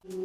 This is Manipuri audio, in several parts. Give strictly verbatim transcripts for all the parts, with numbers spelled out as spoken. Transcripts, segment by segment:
ꯃꯅꯤꯄꯨꯔꯒꯤ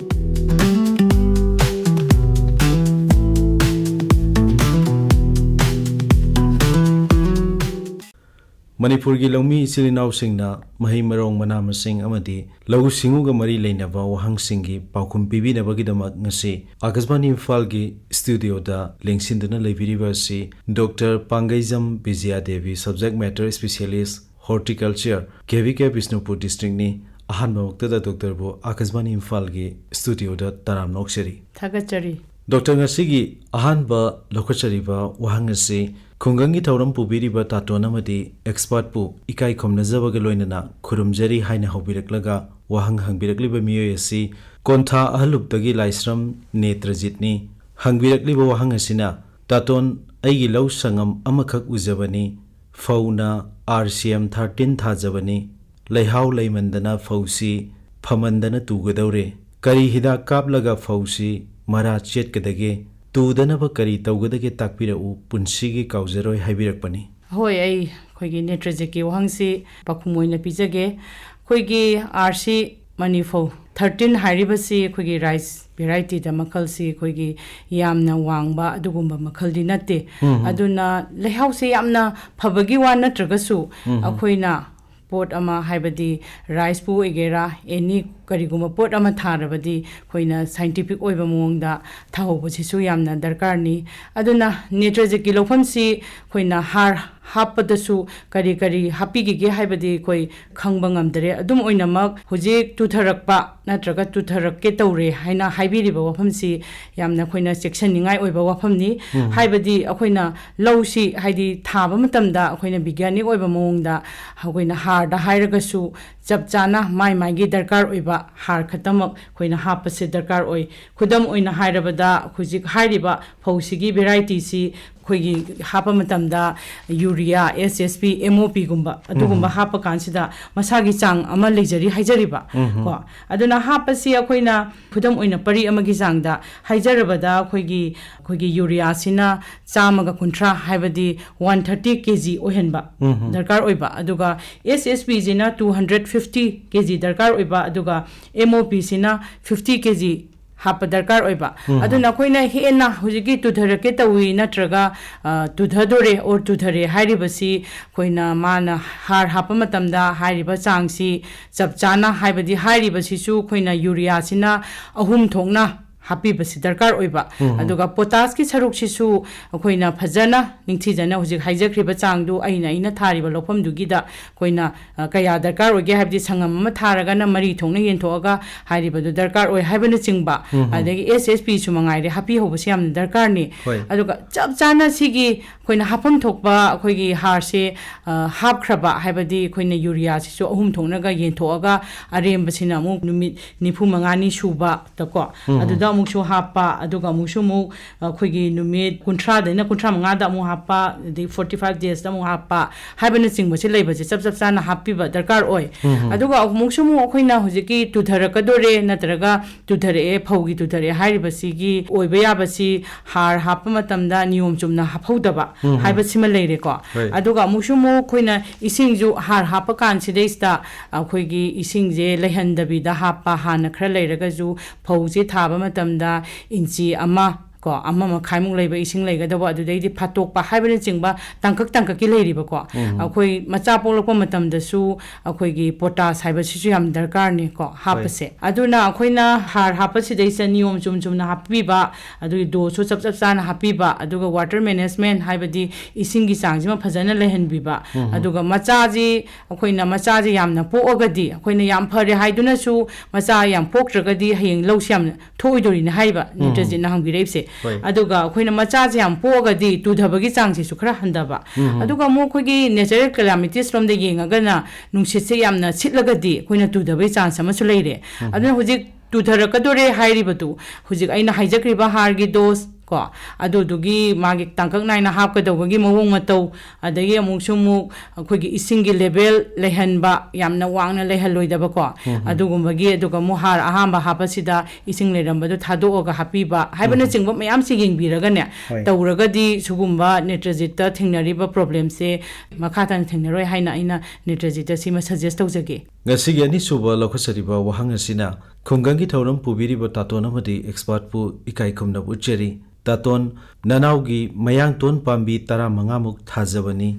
ꯂꯧꯃꯤ ꯏꯆꯤꯜ ꯏꯅꯥꯎꯁꯤꯡꯅ ꯃꯍꯩ ꯃꯔꯣꯡ, ꯃꯅꯥ ꯃꯁꯤꯡ ꯑꯃꯗꯤ ꯂꯧꯎ ꯁꯤꯡꯎꯒ ꯃꯔꯤ ꯂꯩꯅꯕ ꯋꯥꯍꯪꯁꯤꯡꯒꯤ ꯄꯥꯎꯈꯨꯝ ꯄꯤꯕꯤꯅꯕꯒꯤꯗꯃꯛ ꯉꯁꯤ ꯑꯀꯥꯁꯕꯥꯅꯤ ꯏꯝꯐꯥꯜꯒꯤ ꯁ꯭ꯇꯨꯗꯤꯑꯣꯗ ꯂꯦꯡꯁꯤꯟꯗꯨꯅ ꯂꯩꯕꯤꯔꯤꯕ ꯑꯁꯤ doctor Pangeijam Bijaya Devi, Subject Matter Specialist, Horticulture, K V K Bishnupur ꯗꯤꯁꯇ꯭ꯔꯤꯛꯅꯤ꯫ ꯑꯍꯥꯟꯕꯃꯛꯇꯗ ꯗꯣꯛꯇꯔꯕꯨ ꯑꯀꯥꯁꯕꯥꯅꯤ ꯏꯝꯐꯥꯜꯒꯤ ꯁ꯭ꯇꯨꯗꯤꯑꯣꯗ ꯇꯔꯥꯝꯅ ꯑꯣꯛꯆꯔꯤ꯫ ꯊꯥꯒꯠꯆꯔꯤ꯫ ꯗꯣꯛꯇꯔ, ꯉꯁꯤꯒꯤ ꯑꯍꯥꯟꯕ ꯂꯧꯈꯠꯆꯔꯤꯕ ꯋꯥꯍꯪ ꯑꯁꯤ ꯈꯨꯡꯒꯪꯒꯤ ꯊꯧꯔꯝ ꯄꯨꯕꯤꯔꯤꯕ ꯇꯥꯇꯣꯟ ꯑꯃꯗꯤ ꯑꯦꯛꯁꯄꯔꯠꯄꯨ ꯏꯀꯥꯏ ꯈꯨꯝꯅꯖꯕꯒ ꯂꯣꯏꯅꯅ ꯈꯨꯔꯨꯝꯖꯔꯤ ꯍꯥꯏꯅ ꯍꯧꯕꯤꯔꯛꯂꯒ ꯋꯥꯍꯪ ꯍꯪꯕꯤꯔꯛꯂꯤꯕ ꯃꯤꯑꯣꯏ ꯑꯁꯤ ꯀꯣꯟꯊꯥ ꯑꯍꯜꯂꯨꯞꯇꯒꯤ ꯂꯥꯏꯁ꯭ꯔꯝ ꯅꯦꯇ꯭ꯔꯖꯤꯠꯅꯤ꯫ ꯍꯪꯕꯤꯔꯛꯂꯤꯕ ꯋꯥꯍꯪ ꯑꯁꯤꯅ, "ꯇꯥꯇꯣꯟ, ꯑꯩꯒꯤ ꯂꯧ ꯁꯪꯉꯝ ꯑꯃꯈꯛ ꯎꯖꯕꯅꯤ, ꯐꯧꯅ ꯑꯥꯔ ꯁꯤ ꯑꯦꯝ ꯊꯥꯔꯇꯤꯟ ꯊꯥꯖꯕꯅꯤ, ꯂꯩꯍꯥꯎ ꯂꯩꯃꯟꯗꯅ ꯐꯧꯁꯤ ꯐꯃꯟꯗꯅ ꯇꯨꯒꯗꯧꯔꯦ꯫ ꯀꯔꯤ ꯍꯤꯗꯥꯛ ꯀꯥꯞꯂꯒ ꯐꯧꯁꯤ ꯃꯔꯥ ꯆꯦꯠꯀꯗꯒꯦ? ꯇꯨꯗꯅꯕ ꯀꯔꯤ ꯇꯧꯒꯗꯒꯦ ꯇꯥꯛꯄꯤꯔꯛꯎ, ꯄꯨꯟꯁꯤꯒꯤ ꯀꯥꯎꯖꯔꯣꯏ" ꯍꯥꯏꯕꯤꯔꯛꯄꯅꯤ꯫ ꯍꯣꯏ, ꯑꯩ ꯑꯩꯈꯣꯏꯒꯤ ꯅꯦꯇ꯭ꯔꯖꯤꯠꯀꯤ ꯋꯥꯍꯪꯁꯤ ꯄꯥꯎꯈꯨꯝ ꯑꯣꯏꯅ ꯄꯤꯖꯒꯦ꯫ ꯑꯩꯈꯣꯏꯒꯤ ꯑꯥꯔ ꯁꯤ ꯃꯅꯤꯐꯧ ꯊꯥꯔꯇꯤꯟ ꯍꯥꯏꯔꯤꯕꯁꯤ ꯑꯩꯈꯣꯏꯒꯤ ꯔꯥꯏꯁ ꯚꯦꯔꯥꯏꯇꯤꯗ ꯃꯈꯜꯁꯤ ꯑꯩꯈꯣꯏꯒꯤ ꯌꯥꯝꯅ ꯋꯥꯡꯕ ꯑꯗꯨꯒꯨꯝꯕ ꯃꯈꯜꯗꯤ ꯅꯠꯇꯦ꯫ ꯎꯝ, ꯎꯝ꯫ ꯑꯗꯨꯅ ꯂꯩꯍꯥꯎꯁꯦ ꯌꯥꯝꯅ ꯐꯕꯒꯤ ꯋꯥ ꯅꯠꯇ꯭ꯔꯒꯁꯨ, ꯎꯝ, ꯎꯝ꯫ ꯑꯩꯈꯣꯏꯅ ꯄꯣꯠ ꯑꯃ, ꯍꯥꯏꯕꯗꯤ ꯔꯥꯏꯁꯄꯨ ꯑꯣꯏꯒꯦꯔꯥ, ꯑꯦꯅꯤ ꯀꯔꯤꯒꯨꯝꯕ ꯄꯣꯠ ꯑꯃ ꯊꯥꯔꯕꯗꯤ ꯑꯩꯈꯣꯏꯅ ꯁꯥꯏꯟꯇꯤꯐꯤꯛ ꯑꯣꯏꯕ ꯃꯑꯣꯡꯗ ꯊꯥꯍꯧꯕꯁꯤꯁꯨ ꯌꯥꯝꯅ ꯗꯔꯀꯥꯔꯅꯤ꯫ ꯑꯗꯨꯅ ꯅꯦꯇ꯭ꯔꯖꯤꯠꯀꯤ ꯂꯧꯐꯝꯁꯤ ꯑꯩꯈꯣꯏꯅ ꯍꯥꯔ ꯍꯥꯞꯄꯗꯁꯨ ꯀꯔꯤ ꯀꯔꯤ ꯍꯥꯞꯄꯤꯒꯦ ꯍꯥꯏꯕꯗꯤ ꯑꯩꯈꯣꯏ ꯈꯪꯕ ꯉꯝꯗꯔꯦ꯫ ꯑꯗꯨꯝ ꯑꯣꯏꯅꯃꯛ, ꯍꯧꯖꯤꯛ ꯇꯨꯊꯔꯛꯄ ꯅꯠꯇ꯭ꯔꯒ ꯇꯨꯊꯔꯛꯀꯦ ꯇꯧꯔꯦ ꯍꯥꯏꯅ ꯍꯥꯏꯕꯤꯔꯤꯕ ꯋꯥꯐꯝꯁꯤ ꯌꯥꯝꯅ ꯑꯩꯈꯣꯏꯅ ꯆꯦꯛꯁꯤꯟꯅꯤꯡꯉꯥꯏ ꯑꯣꯏꯕ ꯋꯥꯐꯝꯅꯤ꯫ ꯎꯝ꯫ ꯍꯥꯏꯕꯗꯤ ꯑꯩꯈꯣꯏꯅ ꯂꯧꯁꯤ, ꯍꯥꯏꯗꯤ ꯊꯥꯕ ꯃꯇꯝꯗ ꯑꯩꯈꯣꯏꯅ ꯕꯤꯒ꯭ꯌꯥꯅꯤꯛ ꯑꯣꯏꯕ ꯃꯑꯣꯡꯗ ꯑꯩꯈꯣꯏꯅ ꯍꯥꯔꯗ ꯍꯥꯏꯔꯒꯁꯨ ꯆꯞ ꯆꯥꯅ ꯃꯥꯏ ꯃꯥꯏꯒꯤ ꯗꯔꯀꯥꯔ ꯑꯣꯏꯕ ꯍꯥꯔ ꯈꯛꯇꯃꯛ ꯑꯩꯈꯣꯏꯅ ꯍꯥꯞꯄꯁꯦ ꯗꯔꯀꯥꯔ ꯑꯣꯏ꯫ ꯈꯨꯗꯝ ꯑꯣꯏꯅ ꯍꯥꯏꯔꯕꯗ, ꯍꯧꯖꯤꯛ ꯍꯥꯏꯔꯤꯕ ꯐꯧꯁꯤꯒꯤ ꯚꯦꯔꯥꯏꯇꯤꯁꯤ ꯑꯩꯈꯣꯏꯒꯤ ꯍꯥꯞꯄ ꯃꯇꯝꯗ ꯌꯨꯔꯤꯌꯥ, ꯑꯦꯁ ꯑꯦꯁ ꯄꯤ, ꯑꯦꯝ ꯑꯣ ꯄꯤꯒꯨꯝꯕ ꯑꯗꯨꯒꯨꯝꯕ ꯎꯝ꯫ ꯍꯥꯞꯄ ꯀꯥꯟꯁꯤꯗ ꯃꯁꯥꯒꯤ ꯆꯥꯡ ꯑꯃ ꯂꯩꯖꯔꯤ ꯍꯥꯏꯖꯔꯤꯕ ꯎꯝ꯫ ꯀꯣ꯫ ꯑꯗꯨꯅ ꯍꯥꯞꯄꯁꯤ ꯑꯩꯈꯣꯏꯅ ꯈꯨꯗꯝ ꯑꯣꯏꯅ ꯄꯔꯤ ꯑꯃꯒꯤ ꯆꯥꯡꯗ ꯍꯥꯏꯖꯔꯕꯗ ꯑꯩꯈꯣꯏꯒꯤ, ꯑꯩꯈꯣꯏꯒꯤ ꯌꯨꯔꯤꯌꯥꯁꯤꯅ ꯆꯥꯝꯃꯒ ꯀꯨꯟꯊ꯭ꯔꯥ, ꯍꯥꯏꯕꯗꯤ ꯋꯥꯟ ꯊꯥꯔꯇꯤ ꯀꯦ ꯖꯤ ꯑꯣꯏꯍꯟꯕ ꯎꯝ꯫ ꯗꯔꯀꯥꯔ ꯑꯣꯏꯕ, ꯑꯗꯨꯒ ꯑꯦꯁ ꯑꯦꯁ ꯄꯤꯁꯤꯅ ꯇꯨ ꯍꯟꯗ꯭ꯔꯦꯠ ꯐꯤꯐꯇꯤ ꯀꯦ ꯖꯤ ꯗꯔꯀꯥꯔ ꯑꯣꯏꯕ, ꯑꯗꯨꯒ ꯑꯦꯝ ꯑꯣ ꯄꯤꯁꯤꯅ ꯐꯤꯐꯇꯤ ꯀꯦ ꯖꯤ ꯍꯥꯞꯄ ꯗꯔꯀꯥꯔ ꯑꯣꯏꯕ꯫ ꯎꯝ꯫ ꯑꯗꯨꯅ ꯑꯩꯈꯣꯏꯅ ꯍꯦꯟꯅ ꯍꯧꯖꯤꯛꯀꯤ ꯇꯨꯊꯔꯛꯀꯦ ꯇꯧꯏ ꯅꯠꯇ꯭ꯔꯒ, ꯑ, ꯇꯨꯊꯗꯣꯔꯦ or ꯇꯨꯊꯔꯦ ꯍꯥꯏꯔꯤꯕꯁꯤ ꯑꯩꯈꯣꯏꯅ ꯃꯥꯅ ꯍꯥꯔ ꯍꯥꯞꯄ ꯃꯇꯝꯗ ꯍꯥꯏꯔꯤꯕ ꯆꯥꯡꯁꯤ ꯆꯞ ꯆꯥꯅ, ꯍꯥꯏꯕꯗꯤ ꯍꯥꯏꯔꯤꯕꯁꯤꯁꯨ ꯑꯩꯈꯣꯏꯅ ꯌꯨꯔꯤꯌꯥꯁꯤꯅ ꯑꯍꯨꯝ ꯊꯣꯛꯅ ꯍꯥꯞꯄꯤꯕꯁꯤ ꯗꯔꯀꯥꯔ ꯑꯣꯏꯕ꯫ ꯎꯝ꯫ ꯑꯗꯨꯒ ꯄꯣꯇꯥꯁꯀꯤ ꯁꯔꯨꯛꯁꯤꯁꯨ ꯑꯩꯈꯣꯏꯅ ꯐꯖꯅ ꯅꯤꯡꯊꯤꯖꯅ ꯍꯧꯖꯤꯛ ꯍꯥꯏꯖꯈ꯭ꯔꯤꯕ ꯆꯥꯡꯗꯨ ꯑꯩꯅ, ꯑꯩꯅ ꯊꯥꯔꯤꯕ ꯂꯧꯐꯝꯗꯨꯒꯤꯗ ꯑꯩꯈꯣꯏꯅ, ꯑ, ꯀꯌꯥ ꯗꯔꯀꯥꯔ ꯑꯣꯏꯒꯦ ꯍꯥꯏꯕꯗꯤ ꯁꯪꯉꯝ ꯑꯃ ꯊꯥꯔꯒꯅ ꯃꯔꯤ ꯊꯣꯛꯅ ꯌꯦꯟꯊꯣꯛꯑꯒ ꯍꯥꯏꯔꯤꯕꯗꯨ ꯗꯔꯀꯥꯔ ꯑꯣꯏ ꯍꯥꯏꯕꯅꯆꯤꯡꯕ, ꯎꯝ꯫ ꯑꯗꯒꯤ ꯑꯦꯁ ꯑꯦꯁ ꯄꯤꯁꯨ ꯃꯉꯥꯏꯔꯦ, ꯍꯥꯞꯄꯤꯍꯧꯕꯁꯤ ꯌꯥꯝꯅ ꯗꯔꯀꯥꯔꯅꯤ꯫ ꯍꯣꯏ꯫ ꯑꯗꯨꯒ ꯆꯞ ꯆꯥꯅ ꯁꯤꯒꯤ ꯑꯩꯈꯣꯏꯅ ꯍꯥꯞꯐꯝ ꯊꯣꯛꯄ ꯑꯩꯈꯣꯏꯒꯤ ꯍꯥꯔꯁꯦ, ꯑ, ꯍꯥꯞꯈ꯭ꯔꯕ, ꯍꯥꯏꯕꯗꯤ ꯑꯩꯈꯣꯏꯅ ꯌꯨꯔꯤꯌꯥꯁꯤꯁꯨ ꯑꯍꯨꯝ ꯊꯣꯛꯅꯒ ꯌꯦꯟꯊꯣꯛꯑꯒ ꯑꯔꯦꯝꯕꯁꯤꯅ ꯑꯃꯨꯛ ꯅꯨꯃꯤꯠ ꯅꯤꯐꯨ ꯃꯉꯥꯅꯤ ꯁꯨꯕꯗꯀꯣ, ꯎꯝ꯫ ꯑꯗꯨꯗ ꯑꯃꯨꯛꯁꯨ ꯍꯥꯞꯄ, ꯑꯗꯨꯒ ꯑꯃꯨꯛꯁꯨ ꯑꯃꯨꯛ ꯑꯩꯈꯣꯏꯒꯤ ꯅꯨꯃꯤꯠ ꯀꯨꯟꯊ꯭ꯔꯥꯗꯩꯅ ꯀꯨꯟꯊ꯭ꯔꯥ ꯃꯉꯥꯗ ꯑꯃꯨꯛ ꯍꯥꯞꯄ, ꯑꯗꯩ forty five daysꯗ ꯑꯃꯨꯛ ꯍꯥꯞꯄ ꯍꯥꯏꯕꯅꯆꯤꯡꯕꯁꯦ ꯂꯩꯕꯁꯦ ꯆꯞ ꯆꯞ ꯆꯥꯅ ꯍꯥꯞꯄꯤꯕ ꯗꯔꯀꯥꯔ ꯑꯣꯏ꯫ ꯎꯝ꯫ ꯑꯗꯨꯒ ꯑꯃꯨꯛꯁꯨ ꯑꯃꯨꯛ ꯑꯩꯈꯣꯏꯅ ꯍꯧꯖꯤꯛꯀꯤ ꯇꯨꯊꯔꯛꯀꯗꯣꯔꯦ ꯅꯠꯇ꯭ꯔꯒ ꯇꯨꯊꯔꯛꯑꯦ, ꯐꯧꯒꯤ ꯇꯨꯊꯔꯛꯑꯦ ꯍꯥꯏꯔꯤꯕꯁꯤꯒꯤ ꯑꯣꯏꯕ ꯌꯥꯕꯁꯤ ꯍꯥꯔ ꯍꯥꯞꯄ ꯃꯇꯝꯗ ꯅꯤꯌꯣꯝ ꯆꯨꯝꯅ ꯍꯥꯞꯍꯧꯗꯕ ꯎꯝ꯫ ꯍꯥꯏꯕꯁꯤꯃ ꯂꯩꯔꯦꯀꯣ꯫ ꯍꯣꯏ꯫ ꯑꯗꯨꯒ ꯑꯃꯨꯛꯁꯨ ꯑꯃꯨꯛ ꯑꯩꯈꯣꯏꯅ ꯏꯁꯤꯡꯁꯨ ꯍꯥꯔ ꯍꯥꯞꯄ ꯀꯥꯟꯁꯤꯗꯩꯁꯤꯗ ꯑꯩꯈꯣꯏꯒꯤ ꯏꯁꯤꯡꯁꯦ ꯂꯩꯍꯟꯗꯕꯤꯗ ꯍꯥꯞꯄ, ꯍꯥꯟꯅ ꯈꯔ ꯂꯩꯔꯒꯁꯨ ꯐꯧꯁꯦ ꯊꯥꯕ ꯃꯇꯝꯗ ꯏꯟꯆꯤ ꯑꯃ ꯀꯣ, ꯑꯃ ꯃꯈꯥꯏꯃꯨꯛ ꯂꯩꯕ ꯏꯁꯤꯡ ꯂꯩꯒꯗꯧꯕ, ꯑꯗꯨꯗꯩꯗꯤ ꯐꯥꯠꯇꯣꯛꯄ ꯍꯥꯏꯕꯅꯆꯤꯡꯕ ꯇꯥꯡꯀꯛ ꯇꯥꯡꯀꯛꯀꯤ ꯂꯩꯔꯤꯕꯀꯣ꯫ ꯎꯝ꯫ ꯑꯩꯈꯣꯏ ꯃꯆꯥ ꯄꯣꯛꯂꯛꯄ ꯃꯇꯝꯗꯁꯨ ꯑꯩꯈꯣꯏꯒꯤ ꯄꯣꯇꯥꯁ ꯍꯥꯏꯕꯁꯤꯁꯨ ꯌꯥꯝ ꯗꯔꯀꯥꯔꯅꯤꯀꯣ ꯍꯥꯞꯄꯁꯦ꯫ ꯍꯣꯏ꯫ ꯑꯗꯨꯅ ꯑꯩꯈꯣꯏꯅ ꯍꯥꯔ ꯍꯥꯞꯄꯁꯤꯗꯩꯁꯤꯗ ꯅꯤꯌꯣꯝ ꯆꯨꯝ ꯆꯨꯝꯅ ꯍꯥꯞꯄꯤꯕ, ꯑꯗꯨꯒꯤ ꯗꯣꯁꯁꯨ ꯆꯞ ꯆꯞ ꯆꯥꯅ ꯍꯥꯞꯄꯤꯕ, ꯑꯗꯨꯒ water management ꯍꯥꯏꯕꯗꯤ ꯏꯁꯤꯡꯒꯤ ꯆꯥꯡꯁꯤꯃ ꯐꯖꯅ ꯂꯩꯍꯟꯕꯤꯕ, ꯎꯝ꯫ ꯑꯗꯨꯒ ꯃꯆꯥꯁꯤ ꯑꯩꯈꯣꯏꯅ ꯃꯆꯥꯁꯤ ꯌꯥꯝꯅ ꯄꯣꯛꯑꯒꯗꯤ ꯑꯩꯈꯣꯏꯅ ꯌꯥꯝ ꯐꯔꯦ ꯍꯥꯏꯗꯨꯅꯁꯨ ꯃꯆꯥ ꯌꯥꯝ ꯄꯣꯛꯇ꯭ꯔꯒꯗꯤ ꯍꯌꯦꯡ ꯂꯧꯁꯤ ꯌꯥꯝꯅ ꯊꯣꯛꯑꯣꯏꯗꯣꯔꯤꯅꯦ ꯍꯥꯏꯔꯤꯕ ꯎꯝ꯫ ꯅꯤꯇ꯭ꯔꯖꯤꯠꯅ ꯍꯪꯕꯤꯔꯛꯏꯕꯁꯦ꯫ ꯍꯣꯏ꯫ ꯑꯗꯨꯒ ꯑꯩꯈꯣꯏꯅ ꯃꯆꯥꯁꯦ ꯌꯥꯝ ꯄꯣꯛꯑꯒꯗꯤ ꯇꯨꯊꯕꯒꯤ ꯆꯥꯡꯁꯤꯁꯨ ꯈꯔ ꯍꯟꯊꯕ꯫ ꯎꯝ꯫ ꯑꯗꯨꯒ ꯑꯃꯨꯛ ꯑꯩꯈꯣꯏꯒꯤ natural calamities ꯂꯣꯝꯗ ꯌꯦꯡꯉꯒꯅ ꯅꯨꯡꯁꯤꯠꯁꯦ ꯌꯥꯝꯅ ꯁꯤꯠꯂꯒꯗꯤ ꯑꯩꯈꯣꯏꯅ ꯇꯨꯊꯕꯒꯤ ꯆꯥꯟꯁ ꯑꯃꯁꯨ ꯂꯩꯔꯦ꯫ ꯎꯝ꯫ ꯑꯗꯨꯅ ꯍꯧꯖꯤꯛ ꯇꯨꯊꯔꯛꯀꯗꯣꯔꯦ ꯍꯥꯏꯔꯤꯕꯗꯨ ꯍꯧꯖꯤꯛ ꯑꯩꯅ ꯍꯥꯏꯖꯈ꯭ꯔꯤꯕ ꯍꯥꯔꯒꯤ ꯗꯣꯁ ꯀꯣ, ꯑꯗꯨꯗꯨꯒꯤ ꯃꯥꯒꯤ ꯇꯥꯡꯀꯛ ꯅꯥꯏꯅ ꯍꯥꯞꯀꯗꯧꯕꯒꯤ ꯃꯑꯣꯡ ꯃꯇꯧ, ꯑꯗꯒꯤ ꯑꯃꯨꯛꯁꯨ ꯑꯃꯨꯛ ꯑꯩꯈꯣꯏꯒꯤ ꯏꯁꯤꯡꯒꯤ ꯂꯦꯚꯦꯜ ꯂꯩꯍꯟꯕ, ꯌꯥꯝꯅ ꯋꯥꯡꯅ ꯂꯩꯍꯜꯂꯣꯏꯗꯕꯀꯣ, ꯎꯝ ꯍꯝ꯫ ꯑꯗꯨꯒꯨꯝꯕꯒꯤ, ꯑꯗꯨꯒ ꯑꯃꯨꯛ ꯍꯥꯔ ꯑꯍꯥꯟꯕ ꯍꯥꯞꯄꯁꯤꯗ ꯏꯁꯤꯡ ꯂꯩꯔꯝꯕꯗꯣ ꯊꯥꯗꯣꯛꯑꯒ ꯍꯥꯞꯄꯤꯕ ꯍꯥꯏꯕꯅꯆꯤꯡꯕ ꯃꯌꯥꯝꯁꯤ ꯌꯦꯡꯕꯤꯔꯒꯅꯦ, ꯍꯣꯏ꯫ ꯇꯧꯔꯒꯗꯤ ꯁꯤꯒꯨꯝꯕ ꯅꯤꯇ꯭ꯔꯖꯤꯠꯇ ꯊꯦꯡꯅꯔꯤꯕ ꯄ꯭ꯔꯣꯕ꯭ꯂꯦꯝꯁꯦ ꯃꯈꯥ ꯇꯥꯅ ꯊꯦꯡꯅꯔꯣꯏ ꯍꯥꯏꯅ ꯑꯩꯅ ꯅꯤꯇ꯭ꯔꯖꯤꯠꯇ ꯁꯤꯃ ꯁꯖꯦꯁ ꯇꯧꯖꯒꯦ꯫ ꯉꯁꯤꯒꯤ ꯑꯅꯤꯁꯨꯕ ꯂꯧꯈꯠꯆꯔꯤꯕ ꯋꯥꯍꯪ ꯑꯁꯤꯅ ꯈꯨꯡꯒꯪꯒꯤ ꯊꯧꯔꯝ ꯄꯨꯕꯤꯔꯤꯕ ꯇꯥꯇꯣꯟ ꯑꯃꯗꯤ ꯑꯦꯛꯁꯄꯥꯔꯠꯄꯨ ꯏꯀꯥꯏ ꯈꯨꯝꯅꯕ ꯎꯠꯆꯔꯤ꯫ ꯇꯥꯇꯣꯟ, ꯅꯅꯥꯎꯒꯤ ꯃꯌꯥꯡꯇꯣꯟ ꯄꯥꯝꯕꯤ ꯇꯔꯥꯃꯉꯥꯃꯨꯛ ꯊꯥꯖꯕꯅꯤ꯫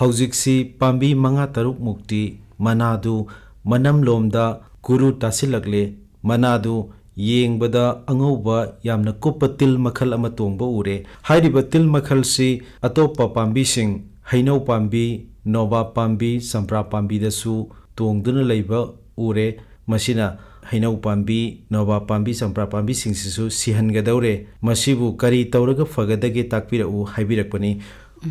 ꯍꯧꯖꯤꯛꯁꯤ ꯄꯥꯝꯕꯤ ꯃꯉꯥ ꯇꯔꯨꯛꯃꯨꯛꯇꯤ ꯃꯅꯥꯗꯨ ꯃꯅꯝꯂꯣꯝꯗ ꯀꯨꯔꯨ ꯇꯥꯁꯤꯜꯂꯛꯂꯦ꯫ ꯃꯅꯥꯗꯨ ꯌꯦꯡꯕꯗ ꯑꯉꯧꯕ ꯌꯥꯝꯅ ꯀꯨꯞꯄ ꯇꯤꯜ ꯃꯈꯜ ꯑꯃ ꯇꯣꯡꯕ ꯎꯔꯦ꯫ ꯍꯥꯏꯔꯤꯕ ꯇꯤꯜ ꯃꯈꯜꯁꯤ ꯑꯇꯣꯞꯄ ꯄꯥꯝꯕꯤꯁꯤꯡ, ꯍꯩꯅꯧ ꯄꯥꯝꯕꯤ, ꯅꯣꯕꯥꯞ ꯄꯥꯝꯕꯤ, ꯆꯝꯄ꯭ꯔꯥ ꯄꯥꯝꯕꯤꯗꯁꯨ ꯇꯣꯡꯗꯨꯅ ꯂꯩꯕ ꯎꯔꯦ꯫ ꯃꯁꯤꯅ ꯍꯩꯅꯧ ꯄꯥꯝꯕꯤ, ꯅꯣꯕꯥꯞ ꯄꯥꯝꯕꯤ, ꯆꯝꯄ꯭ꯔꯥ ꯄꯥꯝꯕꯤꯁꯤꯡꯁꯤꯁꯨ ꯁꯤꯍꯟꯒꯗꯧꯔꯦ꯫ ꯃꯁꯤꯕꯨ ꯀꯔꯤ ꯇꯧꯔꯒ ꯐꯒꯗꯒꯦ ꯇꯥꯛꯄꯤꯔꯛꯎ ꯍꯥꯏꯕꯤꯔꯛꯄꯅꯤ꯫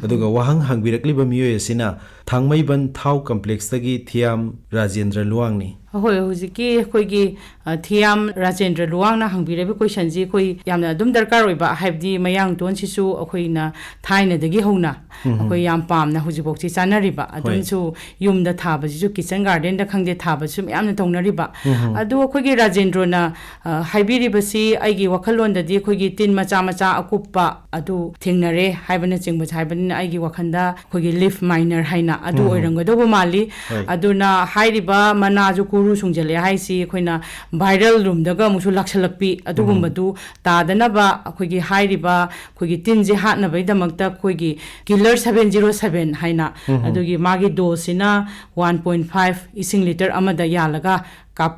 ꯑꯗꯨꯒ ꯋꯥꯍꯪ ꯍꯪꯕꯤꯔꯛꯂꯤꯕ ꯃꯤꯑꯣꯏ ꯑꯁꯤꯅ ꯊꯥꯡꯃꯩꯕꯟ ꯊꯥꯎ ꯀꯝꯄ꯭ꯂꯦꯛꯁꯇꯒꯤ ꯊꯤꯌꯥꯝ ꯔꯥꯖꯦꯟꯗ꯭ꯔ ꯂꯨꯋꯥꯡꯅꯤ꯫ ꯍꯣꯏ, ꯍꯧꯖꯤꯛꯀꯤ ꯑꯩꯈꯣꯏꯒꯤ, ꯑ, ꯊꯤꯌꯥꯝ ꯔꯥꯖꯦꯟꯗ꯭ꯔ ꯂꯨꯋꯥꯡꯅ ꯍꯪꯕꯤꯔꯤꯕ ꯀꯣꯏꯁꯟꯁꯤ ꯑꯩꯈꯣꯏ ꯌꯥꯝꯅ ꯑꯗꯨꯝ ꯗꯔꯀꯥꯔ ꯑꯣꯏꯕ, ꯍꯥꯏꯕꯗꯤ ꯃꯌꯥꯡꯇꯣꯟꯁꯤꯁꯨ ꯑꯩꯈꯣꯏꯅ ꯊꯥꯏꯅꯗꯒꯤ ꯍꯧꯅ ꯎꯝ꯫ ꯑꯩꯈꯣꯏ ꯌꯥꯝ ꯄꯥꯝꯅ ꯍꯧꯖꯤꯛꯐꯥꯎꯁꯤ ꯆꯥꯅꯔꯤꯕ꯫ ꯍꯣꯏ꯫ ꯑꯗꯨꯝꯁꯨ ꯌꯨꯝꯗ ꯊꯥꯕꯁꯤꯁꯨ, ꯀꯤꯆꯟ ꯒꯥꯔꯗꯦꯟꯗ ꯈꯪꯗꯦ, ꯊꯥꯕꯁꯨ ꯃꯌꯥꯝꯅ ꯇꯧꯅꯔꯤꯕ꯫ ꯎꯝ꯫ ꯑꯗꯨ ꯑꯩꯈꯣꯏꯒꯤ ꯔꯥꯖꯦꯟꯗ꯭ꯔꯣꯅ, ꯑ, ꯍꯥꯏꯕꯤꯔꯤꯕꯁꯤ ꯑꯩꯒꯤ ꯋꯥꯈꯜꯂꯣꯟꯗꯗꯤ ꯑꯩꯈꯣꯏꯒꯤ ꯇꯤꯟ ꯃꯆꯥ ꯃꯆꯥ ꯑꯀꯨꯞꯄ ꯑꯗꯨ ꯊꯦꯡꯅꯔꯦ ꯍꯥꯏꯕꯅꯆꯤꯡꯕꯁꯦ ꯍꯥꯏꯕꯅꯤꯅ, ꯑꯩꯒꯤ ꯋꯥꯈꯜꯗ ꯑꯩꯈꯣꯏꯒꯤ ꯂꯤꯐ ꯃꯥꯏꯅꯔ ꯍꯥꯏꯅ ꯑꯗꯨ ꯎꯝ꯫ ꯑꯣꯏꯔꯝꯒꯗꯧꯕ ꯃꯥꯜꯂꯤ꯫ ꯍꯣꯏ꯫ ꯑꯗꯨꯅ ꯍꯥꯏꯔꯤꯕ ꯃꯅꯥꯁꯨ ꯀꯨꯔꯨ ꯁꯨꯡꯖꯜꯂꯦ ꯍꯥꯏꯁꯤ ꯑꯩꯈꯣꯏꯅ ꯚꯥꯏꯔꯦꯜ ꯔꯨꯝꯗꯒ ꯑꯃꯨꯛꯁꯨ ꯂꯥꯛꯁꯜꯂꯛꯄꯤ, ꯑꯗꯨꯒꯨꯝꯕꯗꯨ ꯇꯥꯗꯅꯕ ꯑꯩꯈꯣꯏꯒꯤ ꯍꯥꯏꯔꯤꯕ ꯑꯩꯈꯣꯏꯒꯤ ꯇꯤꯟꯁꯦ ꯍꯥꯠꯅꯕꯒꯤꯗꯃꯛꯇ ꯑꯩꯈꯣꯏꯒꯤ ꯀꯤꯂꯔ ꯁꯚꯦꯟ ꯖꯤꯔꯣ ꯁꯚꯦꯟ ꯍꯥꯏꯅ, ꯎꯝ꯫ ꯑꯗꯨꯒꯤ ꯃꯥꯒꯤ ꯗꯣꯁꯁꯤꯅ ꯋꯥꯟ ꯄꯣꯏꯟ ꯐꯥꯏꯚ ꯏꯁꯤꯡ ꯂꯤꯇꯔ ꯑꯃꯗ ꯌꯥꯜꯂꯒ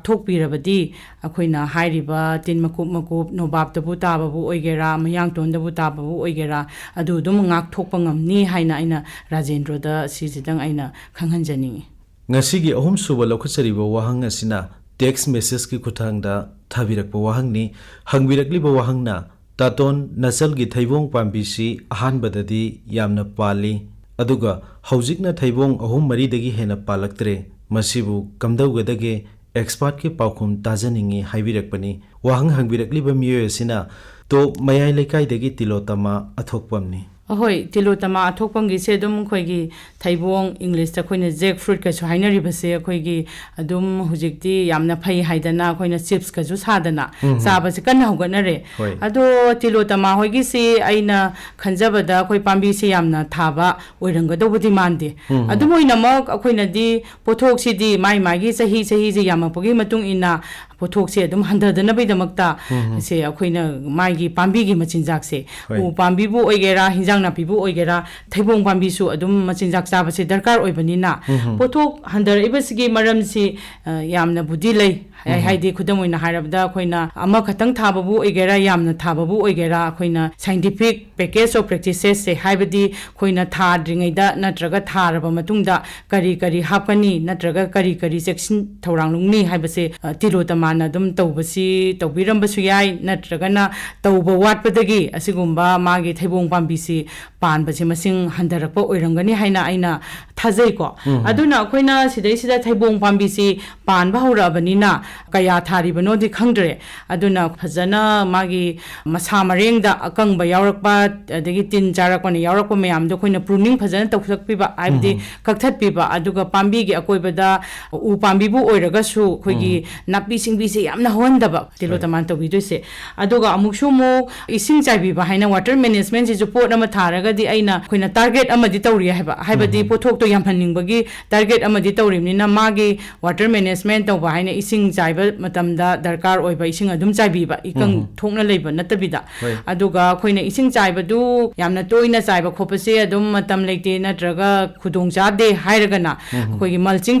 ꯀꯥꯞꯊꯣꯛꯄꯤꯔꯕꯗꯤ, ꯑꯩꯈꯣꯏꯅ ꯍꯥꯏꯔꯤꯕ ꯇꯤꯟ ꯃꯀꯨꯞ ꯃꯀꯨꯞ, ꯅꯣꯕꯥꯞꯇꯕꯨ ꯇꯥꯕꯕꯨ ꯑꯣꯏꯒꯦꯔꯥ, ꯃꯌꯥꯡꯇꯣꯟꯗꯕꯨ ꯇꯥꯕꯕꯨ ꯑꯣꯏꯒꯦꯔꯥ, ꯑꯗꯨ ꯑꯗꯨꯝ ꯉꯥꯛꯊꯣꯛꯄ ꯉꯝꯅꯤ ꯍꯥꯏꯅ ꯑꯩꯅ ꯔꯥꯖꯦꯟꯗ꯭ꯔꯣꯗ ꯁꯤꯁꯤꯗꯪ ꯑꯩꯅ ꯈꯪꯍꯟꯖꯅꯤꯡꯏ꯫ ꯉꯁꯤꯒꯤ ꯑꯍꯨꯝꯁꯨꯕ ꯂꯧꯈꯠꯆꯔꯤꯕ ꯋꯥꯍꯪ ꯑꯁꯤꯅ ꯇꯦꯛꯁ ꯃꯦꯁꯦꯖꯀꯤ ꯈꯨꯠꯊꯥꯡꯗ ꯊꯥꯕꯤꯔꯛꯄ ꯋꯥꯍꯪꯅꯤ꯫ ꯍꯪꯕꯤꯔꯛꯂꯤꯕ ꯋꯥꯍꯪꯅ, "ꯇꯥꯇꯣꯟ, ꯅꯆꯜꯒꯤ ꯊꯩꯕꯣꯡ ꯄꯥꯝꯕꯤꯁꯤ ꯑꯍꯥꯟꯕꯗꯗꯤ ꯌꯥꯝꯅ ꯄꯥꯜꯂꯤ, ꯑꯗꯨꯒ ꯍꯧꯖꯤꯛꯅ ꯊꯩꯕꯣꯡ ꯑꯍꯨꯝ ꯃꯔꯤꯗꯒꯤ ꯍꯦꯟꯅ ꯄꯥꯜꯂꯛꯇ꯭ꯔꯦ꯫ ꯃꯁꯤꯕꯨ ꯀꯝꯗꯧꯒꯗꯒꯦ? ꯑꯦꯛꯁꯄꯥꯔꯠꯀꯤ ꯄꯥꯎꯈꯨꯝ ꯇꯥꯖꯅꯤꯡꯏ" ꯍꯥꯏꯕꯤꯔꯛꯄꯅꯤ꯫ ꯋꯥꯍꯪ ꯍꯪꯕꯤꯔꯛꯂꯤꯕ ꯃꯤꯑꯣꯏ ꯑꯁꯤꯅ ꯇꯣꯞ ꯃꯌꯥꯏ ꯂꯩꯀꯥꯏꯗꯒꯤ ꯇꯤꯂꯣꯇꯃꯥ ꯑꯊꯣꯛꯄꯝꯅꯤ꯫ ꯑꯍꯣꯏ, ꯇꯤꯂꯣꯇꯃꯥ ꯑꯊꯣꯛꯄꯝꯒꯤꯁꯦ ꯑꯗꯨꯝ ꯑꯩꯈꯣꯏꯒꯤ ꯊꯩꯕꯣꯡ, ꯏꯪꯂꯤꯁꯇ ꯑꯩꯈꯣꯏꯅ ꯖꯦꯛ ꯐ꯭ꯔꯨꯏꯠꯀꯁꯨ ꯍꯥꯏꯅꯔꯤꯕꯁꯦ, ꯑꯩꯈꯣꯏꯒꯤ ꯑꯗꯨꯝ ꯍꯧꯖꯤꯛꯇꯤ ꯌꯥꯝꯅ ꯐꯩ ꯍꯥꯏꯗꯅ ꯑꯩꯈꯣꯏꯅ ꯆꯤꯞꯁꯀꯁꯨ ꯁꯥꯗꯅ ꯎꯝ, ꯎꯝ꯫ ꯆꯥꯕꯁꯦ ꯀꯟꯅ ꯍꯧꯒꯠꯅꯔꯦ꯫ ꯍꯣꯏ꯫ ꯑꯗꯣ ꯇꯤꯂꯣꯇꯃꯥ ꯍꯣꯏꯒꯤꯁꯤ ꯑꯩꯅ ꯈꯟꯖꯕꯗ ꯑꯩꯈꯣꯏ ꯄꯥꯝꯕꯤꯁꯤ ꯌꯥꯝꯅ ꯊꯥꯕ ꯑꯣꯏꯔꯝꯒꯗꯧꯕꯗꯤ ꯃꯥꯟꯗꯦ꯫ ꯎꯝ, ꯎꯝ꯫ ꯑꯗꯨꯝ ꯑꯣꯏꯅꯃꯛ ꯑꯩꯈꯣꯏꯅꯗꯤ ꯄꯣꯠꯊꯣꯛꯁꯤꯗꯤ ꯃꯥꯏ ꯃꯥꯒꯤ ꯆꯍꯤ ꯆꯍꯤꯁꯦ ꯌꯥꯝꯃꯛꯄꯒꯤ ꯃꯇꯨꯡ ꯏꯟꯅ ꯄꯣꯠꯊꯣꯛꯁꯦ ꯑꯗꯨꯝ ꯍꯟꯊꯗꯅꯕꯒꯤꯗꯃꯛꯇ ꯎꯝ, ꯎꯝ꯫ ꯁꯦ ꯑꯩꯈꯣꯏꯅ ꯃꯥꯒꯤ ꯄꯥꯝꯕꯤꯒꯤ ꯃꯆꯤꯟꯖꯥꯛꯁꯦ, ꯍꯣꯏ꯫ ꯎ ꯄꯥꯝꯕꯤꯕꯨ ꯑꯣꯏꯒꯦꯔꯥ, ꯍꯤꯟꯖꯥꯡ ꯅꯥꯄꯤꯕꯨ ꯑꯣꯏꯒꯦꯔꯥ, ꯊꯩꯕꯣꯡ ꯄꯥꯝꯕꯤꯁꯨ ꯑꯗꯨꯝ ꯃꯆꯤꯟꯖꯥꯛ ꯆꯥꯕꯁꯦ ꯗꯔꯀꯥꯔ ꯑꯣꯏꯕꯅꯤꯅ, ꯎꯝ, ꯎꯝ꯫ ꯄꯣꯠꯊꯣꯛ ꯍꯟꯊꯔꯛꯏꯕꯁꯤꯒꯤ ꯃꯔꯝꯁꯤ, ꯑ, ꯌꯥꯝꯅꯕꯨꯗꯤ ꯂꯩ꯫ ꯍꯥꯏ-, ꯎꯝ꯫ ꯍꯥꯏꯗꯤ ꯈꯨꯗꯝ ꯑꯣꯏꯅ ꯍꯥꯏꯔꯕꯗ ꯑꯩꯈꯣꯏꯅ ꯑꯃꯈꯛꯇꯪ ꯊꯥꯕꯕꯨ ꯑꯣꯏꯒꯦꯔꯥ, ꯌꯥꯝꯅ ꯊꯥꯕꯕꯨ ꯑꯣꯏꯒꯦꯔꯥ, ꯑꯩꯈꯣꯏꯅ scientific package of practicesꯁꯦ, ꯍꯥꯏꯕꯗꯤ ꯑꯩꯈꯣꯏꯅ ꯊꯥꯗ꯭ꯔꯤꯉꯩꯗ ꯅꯠꯇ꯭ꯔꯒ ꯊꯥꯔꯕ ꯃꯇꯨꯡꯗ ꯀꯔꯤ ꯀꯔꯤ ꯍꯥꯞꯀꯅꯤ ꯅꯠꯇ꯭ꯔꯒ ꯀꯔꯤ ꯀꯔꯤ ꯆꯦꯛꯁꯤꯟ ꯊꯧꯔꯥꯡ ꯂꯧꯅꯤ ꯍꯥꯏꯕꯁꯦ, ꯑ, ꯇꯤꯂꯣꯇꯃꯥꯅ ꯑꯗꯨꯝ ꯇꯧꯕꯁꯤ ꯇꯧꯕꯤꯔꯝꯕꯁꯨ ꯌꯥꯏ, ꯅꯠꯇ꯭ꯔꯒꯅ ꯇꯧꯕ ꯋꯥꯠꯄꯗꯒꯤ ꯑꯁꯤꯒꯨꯝꯕ ꯃꯥꯒꯤ ꯊꯩꯕꯣꯡ ꯄꯥꯝꯕꯤꯁꯤ ꯄꯥꯟꯕꯁꯤ ꯃꯁꯤꯡ ꯍꯟꯊꯔꯛꯄ ꯑꯣꯏꯔꯝꯒꯅꯤ ꯍꯥꯏꯅ ꯑꯩꯅ ꯊꯥꯖꯩꯀꯣ꯫ ꯎꯝ, ꯎꯝ꯫ ꯑꯗꯨꯅ ꯑꯩꯈꯣꯏꯅ ꯁꯤꯗꯩꯁꯤꯗ ꯊꯩꯕꯣꯡ ꯄꯥꯝꯕꯤꯁꯤ ꯄꯥꯟꯕ ꯍꯧꯔꯛꯑꯕꯅꯤꯅ ꯀꯌꯥ ꯊꯥꯔꯤꯕꯅꯣꯗꯤ ꯈꯪꯗ꯭ꯔꯦ꯫ ꯑꯗꯨꯅ ꯐꯖꯅ ꯃꯥꯒꯤ ꯃꯁꯥ ꯃꯔꯦꯡꯗ ꯑꯀꯪꯕ ꯌꯥꯎꯔꯛꯄ, ꯑꯗꯒꯤ ꯇꯤꯟ ꯆꯥꯔꯛꯄꯅ ꯌꯥꯎꯔꯛꯄ ꯃꯌꯥꯝꯗꯣ ꯑꯩꯈꯣꯏꯅ pruning ꯐꯖꯅ ꯇꯧꯊꯣꯛꯄꯤꯕ, ꯍꯥꯏꯕꯗꯤ ꯎꯝ, ꯎꯝ꯫ ꯀꯛꯊꯠꯄꯤꯕ, ꯑꯗꯨꯒ ꯄꯥꯝꯕꯤꯒꯤ ꯑꯀꯣꯏꯕꯗ ꯎ ꯄꯥꯝꯕꯤꯕꯨ ꯑꯣꯏꯔꯒꯁꯨ ꯑꯩꯈꯣꯏꯒꯤ ꯎꯝ, ꯎꯝ꯫ ꯅꯥꯄꯤ ꯁꯤꯡꯕꯤꯁꯦ ꯌꯥꯝꯅ ꯍꯧꯍꯟꯗꯕ, ꯍꯣꯏ꯫ ꯇꯤꯂꯣꯇꯃꯥꯅ ꯇꯧꯕꯤꯗꯣꯏꯁꯦ꯫ ꯑꯗꯨꯒ ꯑꯃꯨꯛꯁꯨ ꯑꯃꯨꯛ ꯏꯁꯤꯡ ꯆꯥꯏꯕꯤꯕ ꯍꯥꯏꯅ water managementꯁꯤꯁꯨ ꯄꯣꯠ ꯑꯃ ꯊꯥꯔꯒꯗꯤ ꯑꯩꯅ, ꯑꯩꯈꯣꯏꯅ target ꯑꯃꯗꯤ ꯇꯧꯔꯤ ꯍꯥꯏꯕ, ꯍꯥꯏꯕꯗꯤ ꯎꯝ, ꯎꯝ꯫ ꯄꯣꯠꯊꯣꯛꯇꯣ ꯌꯥꯝꯍꯟꯅꯤꯡꯕꯒꯤ target ꯑꯃꯗꯤ ꯇꯧꯔꯤꯕꯅꯤꯅ ꯃꯥꯒꯤ water management ꯇꯧꯕ ꯍꯥꯏꯅ ꯏꯁꯤꯡ ꯆꯥꯏꯕ ꯃꯇꯝꯗ ꯗꯔꯀꯥꯔ ꯑꯣꯏꯕ ꯏꯁꯤꯡ ꯑꯗꯨꯝ ꯆꯥꯏꯕꯤꯕ, ꯏꯀꯪ ꯎꯝ, ꯎꯝ꯫ ꯊꯣꯛꯅ ꯂꯩꯕ ꯅꯠꯇꯕꯤꯗ꯫ ꯍꯣꯏ꯫ ꯑꯗꯨꯒ ꯑꯩꯈꯣꯏꯅ ꯏꯁꯤꯡ ꯆꯥꯏꯕꯗꯨ ꯌꯥꯝꯅ ꯇꯣꯏꯅ ꯆꯥꯏꯕ ꯈꯣꯠꯄꯁꯦ ꯑꯗꯨꯝ ꯃꯇꯝ ꯂꯩꯇꯦ ꯅꯠꯇ꯭ꯔꯒ ꯈꯨꯗꯣꯡ ꯆꯥꯗꯦ ꯍꯥꯏꯔꯒꯅ ꯎꯝ, ꯎꯝ꯫ ꯑꯩꯈꯣꯏꯒꯤ mulching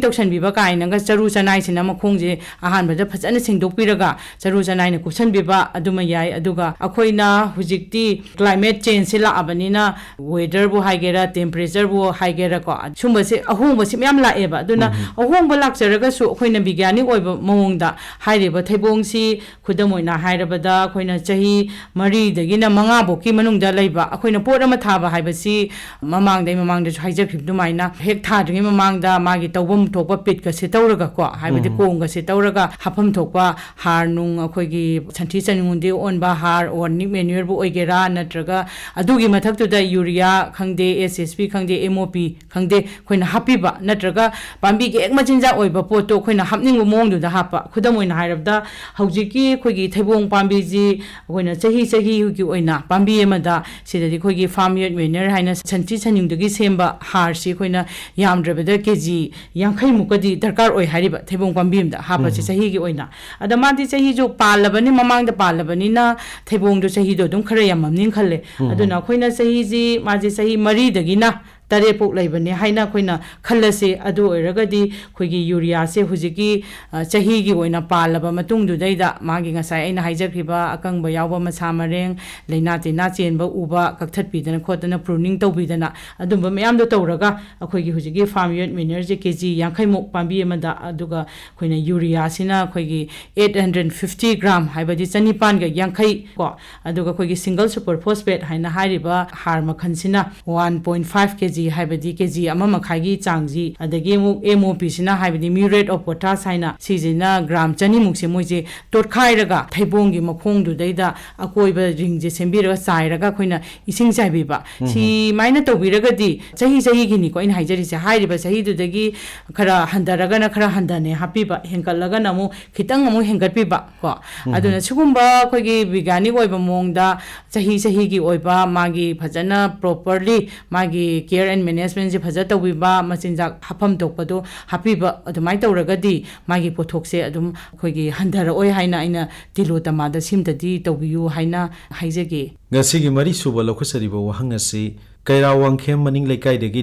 ꯇꯧꯁꯟꯕꯤꯕ ꯀꯥꯏꯅꯒ ꯆꯔꯨ ꯆꯅꯥꯏꯁꯤꯅ ꯃꯈꯣꯡꯁꯦ ꯑꯍꯥꯟꯕꯗ ꯐꯖꯅ ꯁꯦꯡꯗꯣꯛꯄꯤꯔꯒ ꯆꯔꯨ ꯆꯅꯥꯏꯅ ꯀꯨꯞꯁꯟꯕꯤꯕ ꯑꯗꯨꯃ ꯌꯥꯏ꯫ ꯑꯗꯨꯒ ꯑꯩꯈꯣꯏꯅ ꯍꯧꯖꯤꯛꯇꯤ climate changeꯁꯦ ꯂꯥꯛꯑꯕꯅꯤꯅ weatherꯕꯨ ꯍꯥꯏꯒꯦꯔꯥ, temperatureꯕꯨ ꯍꯥꯏꯒꯦꯔꯥꯀꯣ, ꯁꯨꯝꯕꯁꯦ ꯑꯍꯣꯡꯕꯁꯦ ꯃꯌꯥꯝ ꯂꯥꯛꯑꯦꯕ꯫ ꯑꯗꯨꯅ ꯎꯝ, ꯎꯝ꯫ ꯑꯍꯣꯡꯕ ꯂꯥꯛꯆꯔꯒꯁꯨ ꯑꯩꯈꯣꯏꯅ ꯕꯤꯒ꯭ꯌꯥꯅꯤꯛ ꯑꯣꯏꯕ ꯃꯑꯣꯡꯗ ꯍꯥꯏꯔꯤꯕ ꯊꯩꯕꯣꯡꯁꯤ ꯈꯨꯗꯝ ꯑꯣꯏꯅ ꯍꯥꯏꯔꯕꯗ ꯑꯩꯈꯣꯏꯅ ꯆꯍꯤ ꯃꯔꯤꯗꯒꯤꯅ ꯃꯉꯥ ꯐꯥꯎꯀꯤ ꯃꯅꯨꯡꯗ ꯂꯩꯕ ꯑꯩꯈꯣꯏꯅ ꯄꯣꯠ ꯑꯃ ꯊꯥꯕ ꯍꯥꯏꯕꯁꯤ ꯃꯃꯥꯡꯗ, ꯑꯩ ꯃꯃꯥꯡꯗꯁꯨ ꯍꯥꯏꯖꯈꯤꯕ ꯑꯗꯨꯃꯥꯏꯅ ꯍꯦꯛ ꯊꯥꯗ꯭ꯔꯤꯉꯩ ꯃꯃꯥꯡꯗ ꯃꯥꯒꯤ ꯇꯧꯐꯝ ꯊꯣꯛꯄ ꯄꯤꯠꯀꯁꯦ ꯇꯧꯔꯒꯀꯣ, ꯍꯥꯏꯕꯗꯤ ꯎꯝ꯫ ꯀꯣꯝꯒꯁꯦ ꯇꯧꯔꯒ ꯍꯥꯞꯐꯝ ꯊꯣꯛꯄ ꯍꯥꯔ ꯅꯨꯡ, ꯑꯩꯈꯣꯏꯒꯤ ꯁꯟꯊꯤ ꯁꯟꯌꯨꯡꯗꯒꯤ ꯑꯣꯟꯕ ꯍꯥꯔ, ꯑꯣꯔꯒꯥꯅꯤꯛ ꯃꯦꯅ꯭ꯌꯨꯔꯕꯨ ꯑꯣꯏꯒꯦꯔꯥ, ꯅꯠꯇ꯭ꯔꯒ ꯑꯗꯨꯒꯤ ꯃꯊꯛꯇꯨꯗ ꯌꯨꯔꯤꯌꯥ ꯈꯪꯗꯦ, ꯑꯦꯁ ꯑꯦꯁ ꯄꯤ ꯈꯪꯗꯦ, ꯑꯦꯝ ꯑꯣ ꯄꯤ ꯈꯪꯗꯦ, ꯑꯩꯈꯣꯏꯅ ꯍꯥꯞꯄꯤꯕ, ꯅꯠꯇ꯭ꯔꯒ ꯄꯥꯝꯕꯤꯒꯤ ꯍꯦꯛ ꯃꯆꯤꯟꯖꯥꯛ ꯑꯣꯏꯕ ꯄꯣꯠꯇꯣ ꯑꯩꯈꯣꯏꯅ ꯍꯥꯞꯅꯤꯡꯕ ꯃꯑꯣꯡꯗꯨꯗ ꯍꯥꯞꯄ꯫ ꯈꯨꯗꯝ ꯑꯣꯏꯅ ꯍꯥꯏꯔꯕꯗ, ꯍꯧꯖꯤꯛꯀꯤ ꯑꯩꯈꯣꯏꯒꯤ ꯊꯩꯕꯣꯡ ꯄꯥꯝꯕꯤꯁꯤ ꯑꯩꯈꯣꯏꯅ ꯆꯍꯤ ꯆꯍꯤꯒꯤ ꯑꯣꯏꯅ ꯄꯥꯝꯕꯤ ꯑꯃꯗ ꯁꯤꯗꯗꯤ ꯑꯩꯈꯣꯏꯒꯤ ꯐꯥꯔꯝ ꯌꯔꯗ ꯃꯦꯅ꯭ꯌꯨꯔ ꯍꯥꯏꯅ ꯁꯟꯊꯤ ꯁꯟꯌꯨꯡꯗꯒꯤ ꯁꯦꯝꯕ ꯍꯥꯔꯁꯤ ꯑꯩꯈꯣꯏꯅ ꯌꯥꯝꯗ꯭ꯔꯕꯗ ꯀꯦ ꯖꯤ ꯌꯥꯡꯈꯩꯃꯨꯛꯀꯗꯤ ꯗꯔꯀꯥꯔ ꯑꯣꯏ ꯍꯥꯏꯔꯤꯕ, ꯊꯩꯕꯣꯡ ꯄꯥꯝꯕꯤ ꯑꯃꯗ ꯍꯥꯞꯄꯁꯦ ꯎꯝ꯫ ꯆꯍꯤꯒꯤ ꯑꯣꯏꯅ꯫ ꯑꯗ ꯃꯥꯗꯤ ꯆꯍꯤꯁꯨ ꯄꯥꯜꯂꯕꯅꯤ, ꯃꯃꯥꯡꯗ ꯄꯥꯜꯂꯕꯅꯤꯅ ꯊꯩꯕꯣꯡꯗꯣ ꯆꯍꯤꯗꯣ ꯑꯗꯨꯝ ꯈꯔ ꯌꯥꯝꯃꯝꯅꯤꯅ ꯈꯜꯂꯦ꯫ ꯎꯝ꯫ ꯑꯗꯨꯅ ꯑꯩꯈꯣꯏꯅ ꯆꯍꯤꯁꯤ, ꯃꯥꯁꯦ ꯆꯍꯤ ꯃꯔꯤꯗꯒꯤꯅ ꯇꯔꯦꯠ ꯐꯥꯎ ꯂꯩꯕꯅꯦ ꯍꯥꯏꯅ ꯑꯩꯈꯣꯏꯅ ꯈꯜꯂꯁꯤ꯫ ꯑꯗꯨ ꯑꯣꯏꯔꯒꯗꯤ ꯑꯩꯈꯣꯏꯒꯤ ꯌꯨꯔꯤꯌꯥꯁꯦ ꯍꯧꯖꯤꯛꯀꯤ, ꯑ, ꯆꯍꯤꯒꯤ ꯑꯣꯏꯅ ꯄꯥꯜꯂꯕ ꯃꯇꯨꯡꯗꯨꯗꯩꯗ ꯃꯥꯒꯤ ꯉꯁꯥꯏ ꯑꯩꯅ ꯍꯥꯏꯖꯈꯤꯕ ꯑꯀꯪꯕ ꯌꯥꯎꯕ, ꯃꯁꯥ ꯃꯔꯦꯡ, ꯂꯥꯏꯅꯥ ꯇꯤꯟꯅꯥ ꯆꯦꯟꯕ ꯎꯕ, ꯀꯛꯊꯠꯄꯤꯗꯅ ꯈꯣꯠꯇꯅ, ꯄ꯭ꯔꯨꯅꯤꯡ ꯇꯧꯕꯤꯗꯅ, ꯑꯗꯨꯝꯕ ꯃꯌꯥꯝꯗꯣ ꯇꯧꯔꯒ ꯑꯩꯈꯣꯏꯒꯤ ꯍꯧꯖꯤꯛꯀꯤ ꯐꯥꯔꯝ ꯌꯔꯗ ꯃꯦꯅ꯭ꯌꯨꯔꯁꯦ ꯀꯦ ꯖꯤ ꯌꯥꯡꯈꯩꯃꯨꯛ ꯄꯥꯝꯕꯤ ꯑꯃꯗ, ꯑꯗꯨꯒ ꯑꯩꯈꯣꯏꯅ ꯌꯨꯔꯤꯌꯥꯁꯤꯅ ꯑꯩꯈꯣꯏꯒꯤ ꯑꯩꯠ ꯍꯟꯗ꯭ꯔꯦꯠ ꯐꯤꯐꯇꯤ ꯒ꯭ꯔꯥꯝ, ꯍꯥꯏꯕꯗꯤ ꯆꯅꯤꯄꯥꯟꯒ ꯌꯥꯡꯈꯩ ꯀꯣ, ꯑꯗꯨꯒ ꯑꯩꯈꯣꯏꯒꯤ ꯁꯤꯡꯒꯜ ꯁꯨꯄꯔ ꯐꯣꯁꯐꯦꯠ ꯍꯥꯏꯅ ꯍꯥꯏꯔꯤꯕ ꯍꯥꯔ ꯃꯈꯜꯁꯤꯅ ꯋꯥꯟ ꯄꯣꯏꯟ ꯐꯥꯏꯚ ꯀꯦ ꯖꯤ, ꯍꯥꯏꯕꯗꯤ ꯀꯦ ꯖꯤ ꯑꯃ ꯃꯈꯥꯏꯒꯤ ꯆꯥꯡꯁꯤ, ꯑꯗꯒꯤ ꯑꯃꯨꯛ ꯑꯦꯝ ꯑꯣ ꯄꯤꯁꯤꯅ, ꯍꯥꯏꯕꯗꯤ ꯃ꯭ꯌꯨꯔꯦꯠ ꯑꯣꯐ ꯄꯣꯇꯥꯁ ꯍꯥꯏꯅ, ꯁꯤꯁꯤꯅ ꯒ꯭ꯔꯥꯝ ꯆꯅꯤꯃꯨꯛꯁꯦ ꯃꯣꯏꯁꯦ ꯇꯣꯠꯈꯥꯏꯔꯒ ꯊꯩꯕꯣꯡꯒꯤ ꯃꯈꯣꯡꯗꯨꯗꯩꯗ ꯑꯀꯣꯏꯕ ꯔꯤꯡꯁꯦ ꯁꯦꯝꯕꯤꯔꯒ ꯆꯥꯏꯔꯒ ꯑꯩꯈꯣꯏꯅ ꯏꯁꯤꯡ ꯆꯥꯏꯕꯤꯕ꯫ ꯎꯝ꯫ ꯁꯤꯃꯥꯏꯅ ꯇꯧꯕꯤꯔꯒꯗꯤ ꯆꯍꯤ ꯆꯍꯤꯒꯤꯅꯤꯀꯣ ꯑꯩꯅ ꯍꯥꯏꯖꯔꯤꯁꯦ, ꯍꯥꯏꯔꯤꯕ ꯆꯍꯤꯗꯨꯗꯒꯤ ꯈꯔ ꯍꯟꯊꯔꯒꯅ ꯈꯔ ꯍꯟꯊꯅ ꯍꯥꯞꯄꯤꯕ, ꯍꯦꯟꯒꯠꯂꯒꯅ ꯑꯃꯨꯛ ꯈꯤꯇꯪ ꯑꯃꯨꯛ ꯍꯦꯟꯒꯠꯄꯤꯕ ꯀꯣ꯫ ꯎꯝ꯫ ꯑꯗꯨꯅ ꯁꯤꯒꯨꯝꯕ ꯑꯩꯈꯣꯏꯒꯤ ꯕꯤꯒ꯭ꯌꯥꯅꯤꯛ ꯑꯣꯏꯕ ꯃꯑꯣꯡꯗ ꯆꯍꯤ ꯆꯍꯤꯒꯤ ꯑꯣꯏꯕ ꯃꯥꯒꯤ ꯐꯖꯅ ꯄ꯭ꯔꯣꯄꯔꯂꯤ ꯃꯥꯒꯤ ꯀꯦꯌꯔ ꯑꯦꯟ ꯃꯦꯅꯦꯖꯃꯦꯟꯁꯦ ꯐꯖ ꯇꯧꯕꯤꯕ, ꯃꯆꯤꯟꯖꯥꯛ ꯍꯥꯞꯐꯝ ꯊꯣꯛꯄꯗꯣ ꯍꯥꯞꯄꯤꯕ, ꯑꯗꯨꯃꯥꯏꯅ ꯇꯧꯔꯒꯗꯤ ꯃꯥꯒꯤ ꯄꯣꯠꯊꯣꯛꯁꯦ ꯑꯗꯨꯝ ꯑꯩꯈꯣꯏꯒꯤ ꯍꯟꯊꯔꯛꯑꯣꯏ ꯍꯥꯏꯅ ꯑꯩꯅ ꯇꯤꯂꯣꯇꯃꯥꯗ ꯁꯤꯝꯇꯗꯤ ꯇꯧꯕꯤꯌꯨ ꯍꯥꯏꯅ ꯍꯥꯏꯖꯒꯦ꯫ ꯉꯁꯤꯒꯤ ꯃꯔꯤꯁꯨꯕ ꯂꯧꯈꯠꯆꯔꯤꯕ ꯋꯥꯍꯪ ꯑꯁꯤ ꯀꯩꯔꯥ ꯋꯥꯡꯈꯦꯝ ꯃꯅꯤꯡ ꯂꯩꯀꯥꯏꯗꯒꯤ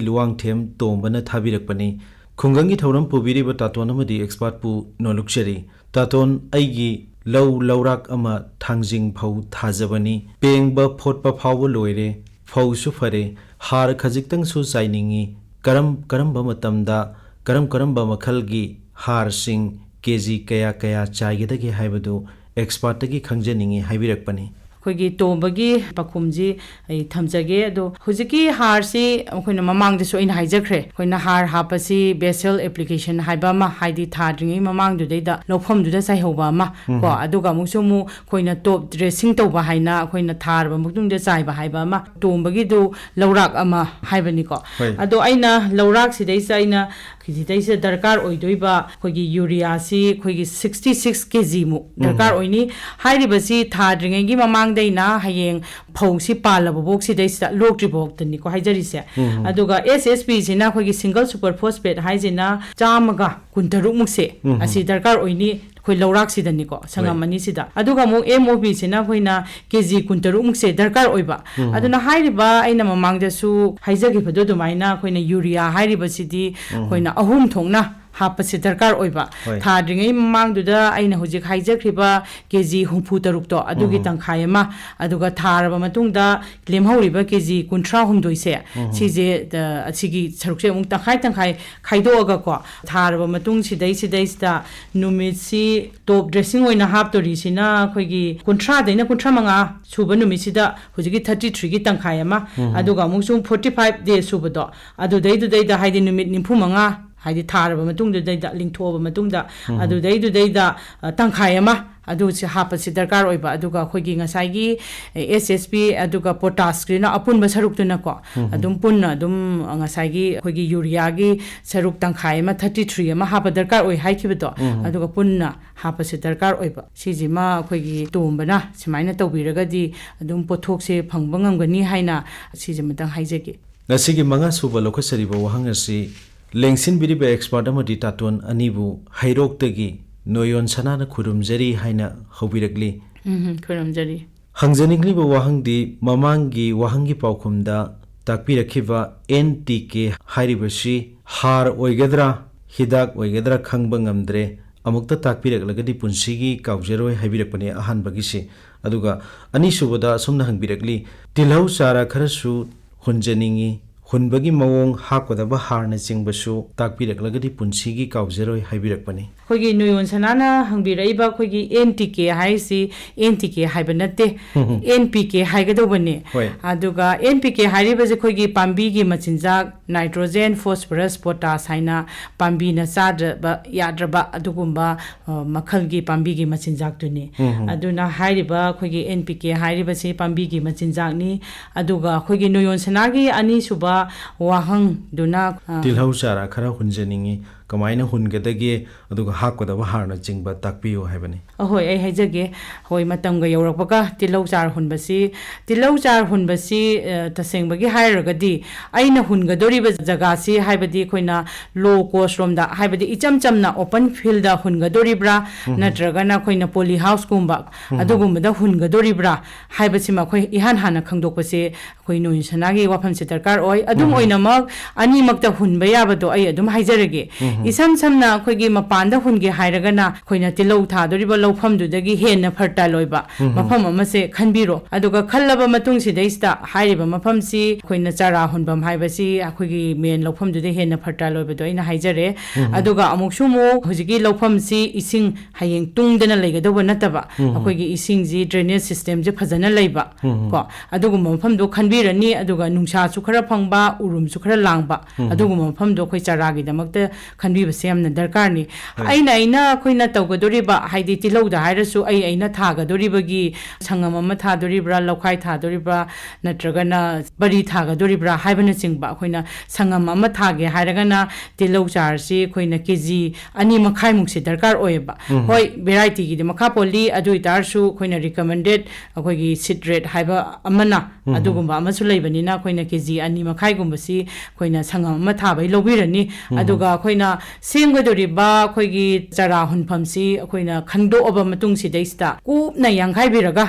ꯂꯨꯋꯥꯡꯊꯦꯝ ꯇꯣꯝꯕꯅ ꯊꯥꯕꯤꯔꯛꯄꯅꯤ꯫ ꯈꯨꯡꯒꯪꯒꯤ ꯊꯧꯔꯝ ꯄꯨꯕꯤꯔꯤꯕ ꯇꯥꯇꯣꯟ ꯑꯃꯗꯤ ꯑꯦꯛꯁꯄꯥꯔꯠꯄꯨ ꯅꯣꯂꯨꯛꯆꯔꯤ꯫ ꯇꯥꯇꯣꯟ, ꯑꯩꯒꯤ ꯂꯧ ꯂꯧꯔꯥꯛ ꯑꯃ ꯊꯥꯡꯖꯤꯡ ꯐꯧ ꯊꯥꯖꯕꯅꯤ꯫ ꯄꯦꯡꯕ ꯐꯣꯠꯄ ꯐꯥꯎꯕ ꯂꯣꯏꯔꯦ꯫ ꯐꯧꯁꯨ ꯐꯔꯦ꯫ ꯍꯥꯔ ꯈꯖꯤꯛꯇꯪꯁꯨ ꯆꯥꯏꯅꯤꯡꯏ꯫ ꯀꯔꯝ ꯀꯔꯝꯕ ꯃꯇꯝꯗ ꯀꯔꯝ ꯀꯔꯝꯕ ꯃꯈꯜꯒꯤ ꯍꯥꯔꯁꯤꯡ ꯀꯦ ꯖꯤ ꯀꯌꯥ ꯀꯌꯥ ꯆꯥꯏꯒꯗꯒꯦ ꯍꯥꯏꯕꯗꯨ ꯑꯦꯛꯁꯄꯥꯔꯠꯇꯒꯤ ꯈꯪꯖꯅꯤꯡꯏ ꯍꯥꯏꯕꯤꯔꯛꯄꯅꯤ꯫ ꯑꯩꯈꯣꯏꯒꯤ ꯇꯣꯝꯕꯒꯤ ꯄꯥꯎꯈꯨꯝꯁꯤ ꯑꯩ ꯊꯝꯖꯒꯦ꯫ ꯑꯗꯣ ꯍꯧꯖꯤꯛꯀꯤ ꯍꯥꯔꯁꯤ ꯑꯩꯈꯣꯏꯅ ꯃꯃꯥꯡꯗꯁꯨ ꯑꯩꯅ ꯍꯥꯏꯖꯈ꯭ꯔꯦ, ꯑꯩꯈꯣꯏꯅ ꯍꯥꯔ ꯍꯥꯞꯄꯁꯤ basal application ꯍꯥꯏꯕ ꯑꯃ, ꯍꯥꯏꯗꯤ ꯊꯥꯗ꯭ꯔꯤꯉꯩ ꯃꯃꯥꯡꯗꯨꯗꯩꯗ ꯂꯧꯐꯝꯗꯨꯗ ꯆꯥꯏꯍꯧꯕ ꯑꯃ ꯀꯣ, ꯑꯗꯨꯒ ꯑꯃꯨꯛꯁꯨ ꯑꯃꯨꯛ ꯑꯩꯈꯣꯏꯅ top dressing ꯇꯧꯕ ꯍꯥꯏꯅ ꯑꯩꯈꯣꯏꯅ ꯊꯥꯔꯕ ꯃꯇꯨꯡꯗ ꯆꯥꯏꯕ ꯍꯥꯏꯕ ꯑꯃ, ꯇꯣꯝꯕꯒꯤꯗꯨ ꯂꯧꯔꯥꯛ ꯑꯃ ꯍꯥꯏꯕꯅꯤꯀꯣ꯫ ꯍꯣꯏ꯫ ꯑꯗꯣ ꯑꯩꯅ ꯂꯧꯔꯥꯛꯁꯤꯗꯩꯁꯤꯗ ꯑꯩꯅ ꯁꯤꯗꯩꯁꯤꯗ ꯗꯔꯀꯥꯔ ꯑꯣꯏꯗꯣꯏꯕ ꯑꯩꯈꯣꯏꯒꯤ ꯌꯨꯔꯤꯌꯥꯁꯤ ꯑꯩꯈꯣꯏꯒꯤ sixty six ꯀꯦ ꯖꯤꯃꯨꯛ ꯗꯔꯀꯥꯔ ꯑꯣꯏꯅꯤ꯫ ꯍꯥꯏꯔꯤꯕꯁꯤ ꯊꯥꯗ꯭ꯔꯤꯉꯩꯒꯤ ꯃꯃꯥꯡꯗꯩꯅ ꯍꯌꯦꯡ ꯐꯧꯁꯤ ꯄꯥꯜꯂꯕꯐꯥꯎ ꯁꯤꯗꯩꯁꯤꯗ ꯂꯣꯛꯇ꯭ꯔꯤꯐꯥꯎꯇꯅꯤꯀꯣ ꯍꯥꯏꯖꯔꯤꯁꯦ꯫ ꯑꯗꯨꯒ S S P ꯁꯤꯅ ꯑꯩꯈꯣꯏꯒꯤ single super phosphate ꯍꯥꯏꯁꯤꯅ ꯆꯥꯝꯃꯒ ꯀꯨꯟꯇꯔꯨꯛ ꯃꯨꯛꯁꯦ ꯑꯁꯤ ꯗꯔꯀꯥꯔ ꯑꯣꯏꯅꯤ ꯑꯩꯈꯣꯏ ꯂꯧꯔꯥꯛꯁꯤꯗꯅꯤꯀꯣ, ꯁꯪꯉꯝ ꯑꯅꯤꯁꯤꯗ꯫ ꯑꯗꯨꯒ ꯑꯃꯨꯛ M O P ꯁꯤꯅ ꯑꯩꯈꯣꯏꯅ ꯀꯦ ꯖꯤ ꯀꯨꯟꯇꯔꯨꯛ ꯃꯨꯛꯁꯦ ꯗꯔꯀꯥꯔ ꯑꯣꯏꯕ꯫ ꯑꯗꯨꯅ ꯍꯥꯏꯔꯤꯕ ꯑꯩꯅ ꯃꯃꯥꯡꯗꯁꯨ ꯍꯥꯏꯖꯈꯤꯕꯗꯣ ꯑꯗꯨꯃꯥꯏꯅ ꯑꯩꯈꯣꯏꯅ ꯌꯨꯔꯤꯌꯥ ꯍꯥꯏꯔꯤꯕꯁꯤꯗꯤ ꯑꯩꯈꯣꯏꯅ ꯑꯍꯨꯝ ꯊꯣꯛꯅ ꯍꯥꯞꯄꯁꯦ ꯗꯔꯀꯥꯔ ꯑꯣꯏꯕ꯫ ꯍꯣꯏ꯫ ꯊꯥꯗ꯭ꯔꯤꯉꯩ ꯃꯃꯥꯡꯗꯨꯗ ꯑꯩꯅ ꯍꯧꯖꯤꯛ ꯍꯥꯏꯖꯈ꯭ꯔꯤꯕ ꯀꯦ ꯖꯤ ꯍꯨꯝꯐꯨ ꯇꯔꯨꯛꯇꯣ ꯑꯗꯨꯒꯤ ꯇꯪꯈꯥꯏ ꯑꯃ, ꯑꯗꯨꯒ ꯊꯥꯔꯕ ꯃꯇꯨꯡꯗ ꯂꯦꯝꯍꯧꯔꯤꯕ ꯀꯦ ꯖꯤ ꯀꯨꯟꯊ꯭ꯔꯥ ꯍꯨꯝꯗꯣꯏꯁꯦ, ꯁꯤꯁꯦ, ꯑ, ꯑꯁꯤꯒꯤ ꯁꯔꯨꯛꯁꯦ ꯑꯃꯨꯛ ꯇꯪꯈꯥꯏ ꯇꯪꯈꯥꯏ ꯈꯥꯏꯗꯣꯛꯑꯒꯀꯣ, ꯊꯥꯔꯕ ꯃꯇꯨꯡ ꯁꯤꯗꯩ ꯁꯤꯗꯩꯁꯤꯗ ꯅꯨꯃꯤꯠꯁꯤ top dressing ꯑꯣꯏꯅ ꯍꯥꯞꯇꯣꯔꯤꯁꯤꯅ ꯑꯩꯈꯣꯏꯒꯤ ꯀꯨꯟꯊ꯭ꯔꯥꯗꯩꯅ ꯀꯨꯟꯊ꯭ꯔꯥ ꯃꯉꯥ ꯁꯨꯕ ꯅꯨꯃꯤꯠꯁꯤꯗ ꯍꯧꯖꯤꯛꯀꯤ thirty threeꯒꯤ ꯇꯪꯈꯥꯏ ꯑꯃ, ꯑꯗꯨꯒ ꯑꯃꯨꯛꯁꯨ forty five days ꯁꯨꯕꯗꯣ, ꯑꯗꯨꯗꯩꯗꯨꯗꯩꯗ ꯍꯥꯏꯗꯤ ꯅꯨꯃꯤꯠ ꯅꯤꯐꯨ ꯃꯉꯥ ꯍꯥꯏꯗꯤ ꯊꯥꯔꯕ ꯃꯇꯨꯡꯗꯨꯗꯩꯗ, ꯂꯤꯡꯊꯣꯛꯑꯕ ꯃꯇꯨꯡꯗ, ꯑꯗꯨꯗꯩꯗꯨꯗꯩꯗ, ꯑ, ꯇꯪꯈꯥꯏ ꯑꯃ ꯑꯗꯨ ꯁꯤ ꯍꯥꯞꯄꯁꯤ ꯗꯔꯀꯥꯔ ꯑꯣꯏꯕ꯫ ꯑꯗꯨꯒ ꯑꯩꯈꯣꯏꯒꯤ ꯉꯁꯥꯏꯒꯤ S S P ꯑꯗꯨꯒ potash ꯀꯤꯅ ꯑꯄꯨꯟꯕ ꯁꯔꯨꯛꯇꯨꯅꯀꯣ, ꯑꯗꯨꯝ ꯄꯨꯟꯅ ꯑꯗꯨꯝ ꯉꯁꯥꯏꯒꯤ ꯑꯩꯈꯣꯏꯒꯤ ꯌꯨꯔꯤꯌꯥꯒꯤ ꯁꯔꯨꯛ ꯇꯪꯈꯥꯏ ꯑꯃ, thirty three ꯑꯃ ꯍꯥꯞꯄ ꯗꯔꯀꯥꯔ ꯑꯣꯏ ꯍꯥꯏꯈꯤꯕꯗꯣ, ꯑꯗꯨꯒ ꯄꯨꯟꯅ ꯍꯥꯞꯄꯁꯤ ꯗꯔꯀꯥꯔ ꯑꯣꯏꯕ꯫ ꯁꯤꯁꯤꯃ ꯑꯩꯈꯣꯏꯒꯤ ꯇꯣꯝꯕꯅ ꯁꯨꯃꯥꯏꯅ ꯇꯧꯕꯤꯔꯒꯗꯤ ꯑꯗꯨꯝ ꯄꯣꯠꯊꯣꯛꯁꯦ ꯐꯪꯕ ꯉꯝꯒꯅꯤ ꯍꯥꯏꯅ ꯁꯤꯁꯤꯃꯇꯪ ꯍꯥꯏꯖꯒꯦ꯫ ꯉꯁꯤꯒꯤ ꯃꯉꯥ ꯁꯨꯕ ꯂꯧꯈꯠꯆꯔꯤꯕ ꯋꯥꯍꯪ ꯑꯁꯤ ꯂꯦꯡꯁꯤꯟꯕꯤꯔꯤꯕ expert ꯑꯃꯗꯤ ꯇꯥꯇꯣꯟ ꯑꯅꯤꯕꯨ ꯍꯩꯔꯣꯛꯇꯒꯤ ꯅꯣꯌꯣꯟ ꯁꯅꯥꯅ ꯈꯨꯔꯨꯝꯖꯔꯤ ꯍꯥꯏꯅ ꯍꯧꯕꯤꯔꯛꯂꯤ꯫ ꯎꯝ, ꯈꯨꯔꯨꯝꯖꯔꯤ꯫ ꯍꯪꯖꯅꯤꯡꯂꯤꯕ ꯋꯥꯍꯪꯗꯤ, ꯃꯃꯥꯡꯒꯤ ꯋꯥꯍꯪꯒꯤ ꯄꯥꯎꯈꯨꯝꯗ ꯇꯥꯛꯄꯤꯔꯛꯈꯤꯕ N P K ꯍꯥꯏꯔꯤꯕꯁꯤ ꯍꯥꯔ ꯑꯣꯏꯒꯗ꯭ꯔꯥ, ꯍꯤꯗꯥꯛ ꯑꯣꯏꯒꯗ꯭ꯔꯥ ꯈꯪꯕ ꯉꯝꯗ꯭ꯔꯦ, ꯑꯃꯨꯛꯇ ꯇꯥꯛꯄꯤꯔꯛꯂꯒꯗꯤ ꯄꯨꯟꯁꯤꯒꯤ ꯀꯥꯎꯖꯔꯣꯏ ꯍꯥꯏꯕꯤꯔꯛꯄꯅꯦ ꯑꯍꯥꯟꯕꯒꯤꯁꯤ꯫ ꯑꯗꯨꯒ ꯑꯅꯤꯁꯨꯕꯗ ꯑꯁꯨꯝꯅ ꯍꯪꯕꯤꯔꯛꯂꯤ, ꯇꯤꯜꯍꯧ ꯆꯥꯔ ꯈꯔꯁꯨ ꯍꯨꯟꯖꯅꯤꯡꯏ, ꯍꯨꯟꯕꯒꯤ ꯃꯑꯣꯡ, ꯍꯥꯞꯀꯗꯕ ꯍꯥꯔꯅꯆꯤꯡꯕꯁꯨ ꯇꯥꯛꯄꯤꯔꯛꯂꯒꯗꯤ ꯄꯨꯟꯁꯤꯒꯤ ꯀꯥꯎꯖꯔꯣꯏ ꯍꯥꯏꯕꯤꯔꯛꯄꯅꯤ꯫ ꯑꯩꯈꯣꯏꯒꯤ ꯅꯣꯌꯣꯟ ꯁꯅꯥꯅ ꯍꯪꯕꯤꯔꯛꯏꯕ ꯑꯩꯈꯣꯏꯒꯤ ꯑꯦꯟ ꯄꯤ ꯀꯦ ꯍꯥꯏꯔꯤꯁꯤ ꯑꯦꯟ ꯄꯤ ꯀꯦ ꯍꯥꯏꯕ ꯅꯠꯇꯦ, ꯑꯦꯟ ꯄꯤ ꯀꯦ ꯍꯥꯏꯒꯗꯧꯕꯅꯤ꯫ ꯍꯣꯏ꯫ ꯑꯗꯨꯒ ꯑꯦꯟ ꯄꯤ ꯀꯦ ꯍꯥꯏꯔꯤꯕꯁꯦ ꯑꯩꯈꯣꯏꯒꯤ ꯄꯥꯝꯕꯤꯒꯤ ꯃꯆꯤꯟꯖꯥꯛ, ꯅꯥꯏꯇ꯭ꯔꯣꯖꯦꯟ, ꯐꯣꯁꯐꯔꯁ, ꯄꯣꯇꯥꯁ ꯍꯥꯏꯅ ꯄꯥꯝꯕꯤꯅ ꯆꯥꯗ꯭ꯔꯕ ꯌꯥꯗ꯭ꯔꯕ ꯑꯗꯨꯒꯨꯝꯕ, ꯑ, ꯃꯈꯜꯒꯤ ꯄꯥꯝꯕꯤꯒꯤ ꯃꯆꯤꯟꯖꯥꯛꯇꯨꯅꯤ꯫ ꯑꯗꯨꯅ ꯍꯥꯏꯔꯤꯕ ꯑꯩꯈꯣꯏꯒꯤ ꯑꯦꯟ ꯄꯤ ꯀꯦ ꯍꯥꯏꯔꯤꯕꯁꯤ ꯄꯥꯝꯕꯤꯒꯤ ꯃꯆꯤꯟꯖꯥꯛꯅꯤ꯫ ꯑꯗꯨꯒ ꯑꯩꯈꯣꯏꯒꯤ ꯅꯣꯌꯣꯟ ꯁꯅꯥꯒꯤ ꯑꯅꯤꯁꯨꯕ ꯋꯥꯍꯪꯗꯨꯅ, ꯑ, ꯇꯤꯜꯍꯧ ꯆꯥꯔ ꯈꯔ ꯍꯨꯟꯖꯅꯤꯡꯉꯤ, ꯀꯃꯥꯏꯅ ꯍꯨꯟꯒꯗꯒꯦ, ꯑꯗꯨꯒ ꯍꯥꯞꯀꯗꯕ ꯍꯥꯔꯅꯆꯤꯡꯕ ꯇꯥꯛꯄꯤꯌꯨ ꯍꯥꯏꯕꯅꯤ꯫ ꯑꯍꯣꯏ, ꯑꯩ ꯍꯥꯏꯖꯒꯦ꯫ ꯍꯣꯏ, ꯃꯇꯝꯒ ꯌꯧꯔꯛꯄꯒ ꯇꯤꯜꯍꯧ ꯆꯥꯔ ꯍꯨꯟꯕꯁꯤ, ꯇꯤꯜꯍꯧ ꯆꯥꯔ ꯍꯨꯟꯕꯁꯤ, ꯑ, ꯇꯁꯦꯡꯕꯒꯤ ꯍꯥꯏꯔꯒꯗꯤ ꯑꯩꯅ ꯍꯨꯟꯒꯗꯧꯔꯤꯕ ꯖꯒꯥꯁꯤ, ꯍꯥꯏꯕꯗꯤ ꯑꯩꯈꯣꯏꯅ ꯂꯣ ꯀꯣꯁ ꯔꯣꯝꯗ, ꯍꯥꯏꯕꯗꯤ ꯏꯆꯝ ꯆꯝꯅ ꯑꯣꯄꯟ ꯐꯤꯜꯗ ꯍꯨꯟꯒꯗꯧꯔꯤꯕ꯭ꯔꯥ, ꯅꯠꯇ꯭ꯔꯒꯅ ꯑꯩꯈꯣꯏꯅ ꯄꯣꯂꯤ ꯍꯥꯎꯁꯀꯨꯝꯕ ꯑꯗꯨꯒꯨꯝꯕꯗ ꯍꯨꯟꯒꯗꯧꯔꯤꯕ꯭ꯔꯥ ꯍꯥꯏꯕꯁꯤꯃ ꯑꯩꯈꯣꯏ ꯏꯍꯥꯟ ꯍꯥꯟꯅ ꯈꯪꯗꯣꯛꯄꯁꯦ ꯑꯩꯈꯣꯏ ꯅꯣꯌꯣꯟ ꯁꯅꯥꯒꯤ ꯋꯥꯐꯝꯁꯦ ꯗꯔꯀꯥꯔ ꯑꯣꯏ꯫ ꯑꯗꯨꯝ ꯑꯣꯏꯅꯃꯛ, ꯑꯅꯤꯃꯛꯇ ꯍꯨꯟꯕ ꯌꯥꯕꯗꯣ ꯑꯩ ꯑꯗꯨꯝ ꯍꯥꯏꯖꯔꯒꯦ꯫ ꯏꯁꯝ ꯁꯝꯅ ꯑꯩꯈꯣꯏꯒꯤ ꯃꯄꯥꯟꯗ ꯍꯨꯟꯒꯦ ꯍꯥꯏꯔꯒꯅ ꯑꯩꯈꯣꯏꯅ ꯇꯤꯜꯍꯧ ꯊꯥꯗꯣꯔꯤꯕ ꯂꯧꯐꯝꯗꯨꯗꯒꯤ ꯍꯦꯟꯅ ꯐꯔꯇꯥꯏꯜ ꯑꯣꯏꯕ ꯃꯐꯝ ꯑꯃꯁꯦ ꯈꯟꯕꯤꯔꯣ꯫ ꯑꯗꯨꯒ ꯈꯜꯂꯕ ꯃꯇꯨꯡꯁꯤꯗꯩꯁꯤꯗ ꯍꯥꯏꯔꯤꯕ ꯃꯐꯝꯁꯤ ꯑꯩꯈꯣꯏꯅ ꯆꯥꯔꯥ ꯍꯨꯟꯐꯝ ꯍꯥꯏꯕꯁꯤ ꯑꯩꯈꯣꯏꯒꯤ ꯃꯦꯟ ꯂꯧꯐꯝꯗꯨꯗ ꯍꯦꯟꯅ ꯐꯔꯇꯥꯏꯜ ꯑꯣꯏꯕꯗꯣ ꯑꯩꯅ ꯍꯥꯏꯖꯔꯦ꯫ ꯑꯗꯨꯒ ꯑꯃꯨꯛꯁꯨ ꯑꯃꯨꯛ ꯍꯧꯖꯤꯛꯀꯤ ꯂꯧꯐꯝꯁꯤ ꯏꯁꯤꯡ ꯍꯌꯦꯡ ꯇꯨꯡꯗꯅ ꯂꯩꯒꯗꯧꯕ ꯅꯠꯇꯕ, ꯑꯩꯈꯣꯏꯒꯤ ꯏꯁꯤꯡꯁꯤ ꯗ꯭ꯔꯦꯅꯦꯖ ꯁꯤꯁꯇꯦꯝꯁꯦ ꯐꯖꯅ ꯂꯩꯕ, ꯀꯣ, ꯑꯗꯨꯒꯨꯝꯕ ꯃꯐꯝꯗꯣ ꯈꯟꯕꯤꯔꯅꯤ꯫ ꯑꯗꯨꯒ ꯅꯨꯡꯁꯥꯁꯨ ꯈꯔ ꯐꯪꯕ, ꯎꯔꯨꯝꯁꯨ ꯈꯔ ꯂꯥꯡꯕ, ꯑꯗꯨꯒꯨꯝꯕ ꯃꯐꯝꯗꯣ ꯑꯩꯈꯣꯏ ꯆꯥꯔꯥꯒꯤꯗꯃꯛꯇ ꯈꯟꯕꯤꯕꯁꯦ ꯌꯥꯝꯅ ꯗꯔꯀꯥꯔꯅꯤ꯫ ꯑꯩꯅ, ꯑꯩꯅ ꯑꯩꯈꯣꯏꯅ ꯇꯧꯒꯗꯧꯔꯤꯕ, ꯍꯥꯏꯗꯤ ꯇꯤꯜꯍꯧꯗ ꯍꯥꯏꯔꯁꯨ, ꯑꯩ, ꯑꯩꯅ ꯊꯥꯒꯗꯧꯔꯤꯕꯒꯤ ꯁꯪꯉꯝ ꯑꯃ ꯊꯥꯗꯣꯔꯤꯕ꯭ꯔꯥ, ꯂꯧꯈꯥꯏ ꯊꯥꯗꯣꯔꯤꯕ꯭ꯔꯥ, ꯅꯠꯇ꯭ꯔꯒꯅ ꯄꯔꯤ ꯊꯥꯒꯗꯧꯔꯤꯕ꯭ꯔꯥ ꯍꯥꯏꯕꯅꯆꯤꯡꯕ, ꯑꯩꯈꯣꯏꯅ ꯁꯪꯉꯝ ꯑꯃ ꯊꯥꯒꯦ ꯍꯥꯏꯔꯒꯅ ꯇꯤꯜꯍꯧ ꯆꯥꯔꯁꯤ ꯑꯩꯈꯣꯏꯅ ꯀꯦ ꯖꯤ ꯑꯅꯤ ꯃꯈꯥꯏꯃꯨꯛꯁꯦ ꯗꯔꯀꯥꯔ ꯑꯣꯏꯌꯦꯕ꯫ ꯍꯣꯏ, ꯚꯦꯔꯥꯏꯇꯤꯒꯤꯗꯤ ꯃꯈꯥ ꯄꯣꯜꯂꯤ, ꯑꯗꯨ ꯑꯣꯏꯇꯥꯔꯁꯨ ꯑꯩꯈꯣꯏꯅ ꯔꯤꯀꯃꯦꯟꯗꯦꯠ ꯑꯩꯈꯣꯏꯒꯤ ꯁꯤꯠ ꯔꯦꯠ ꯍꯥꯏꯕ ꯑꯃꯅ ꯑꯗꯨꯒꯨꯝꯕ ꯑꯃꯁꯨ ꯂꯩꯕꯅꯤꯅ, ꯑꯩꯈꯣꯏꯅ ꯀꯦ ꯖꯤ ꯑꯅꯤ ꯃꯈꯥꯏꯒꯨꯝꯕꯁꯤ ꯑꯩꯈꯣꯏꯅ ꯁꯪꯉꯝ ꯑꯃ ꯊꯥꯕꯩ ꯂꯧꯕꯤꯔꯅꯤ꯫ ꯑꯗꯨꯒ ꯑꯩꯈꯣꯏꯅ ꯁꯦꯝꯒꯗꯧꯔꯤꯕ ꯑꯩꯈꯣꯏꯒꯤ ꯆꯔꯥ ꯍꯨꯟꯐꯝꯁꯤ ꯑꯩꯈꯣꯏꯅ ꯈꯪꯗꯣꯛꯑꯕ ꯃꯇꯨꯡꯁꯤꯗꯩꯁꯤꯗ ꯀꯨꯞꯅ ꯌꯥꯡꯈꯥꯏꯕꯤꯔꯒ,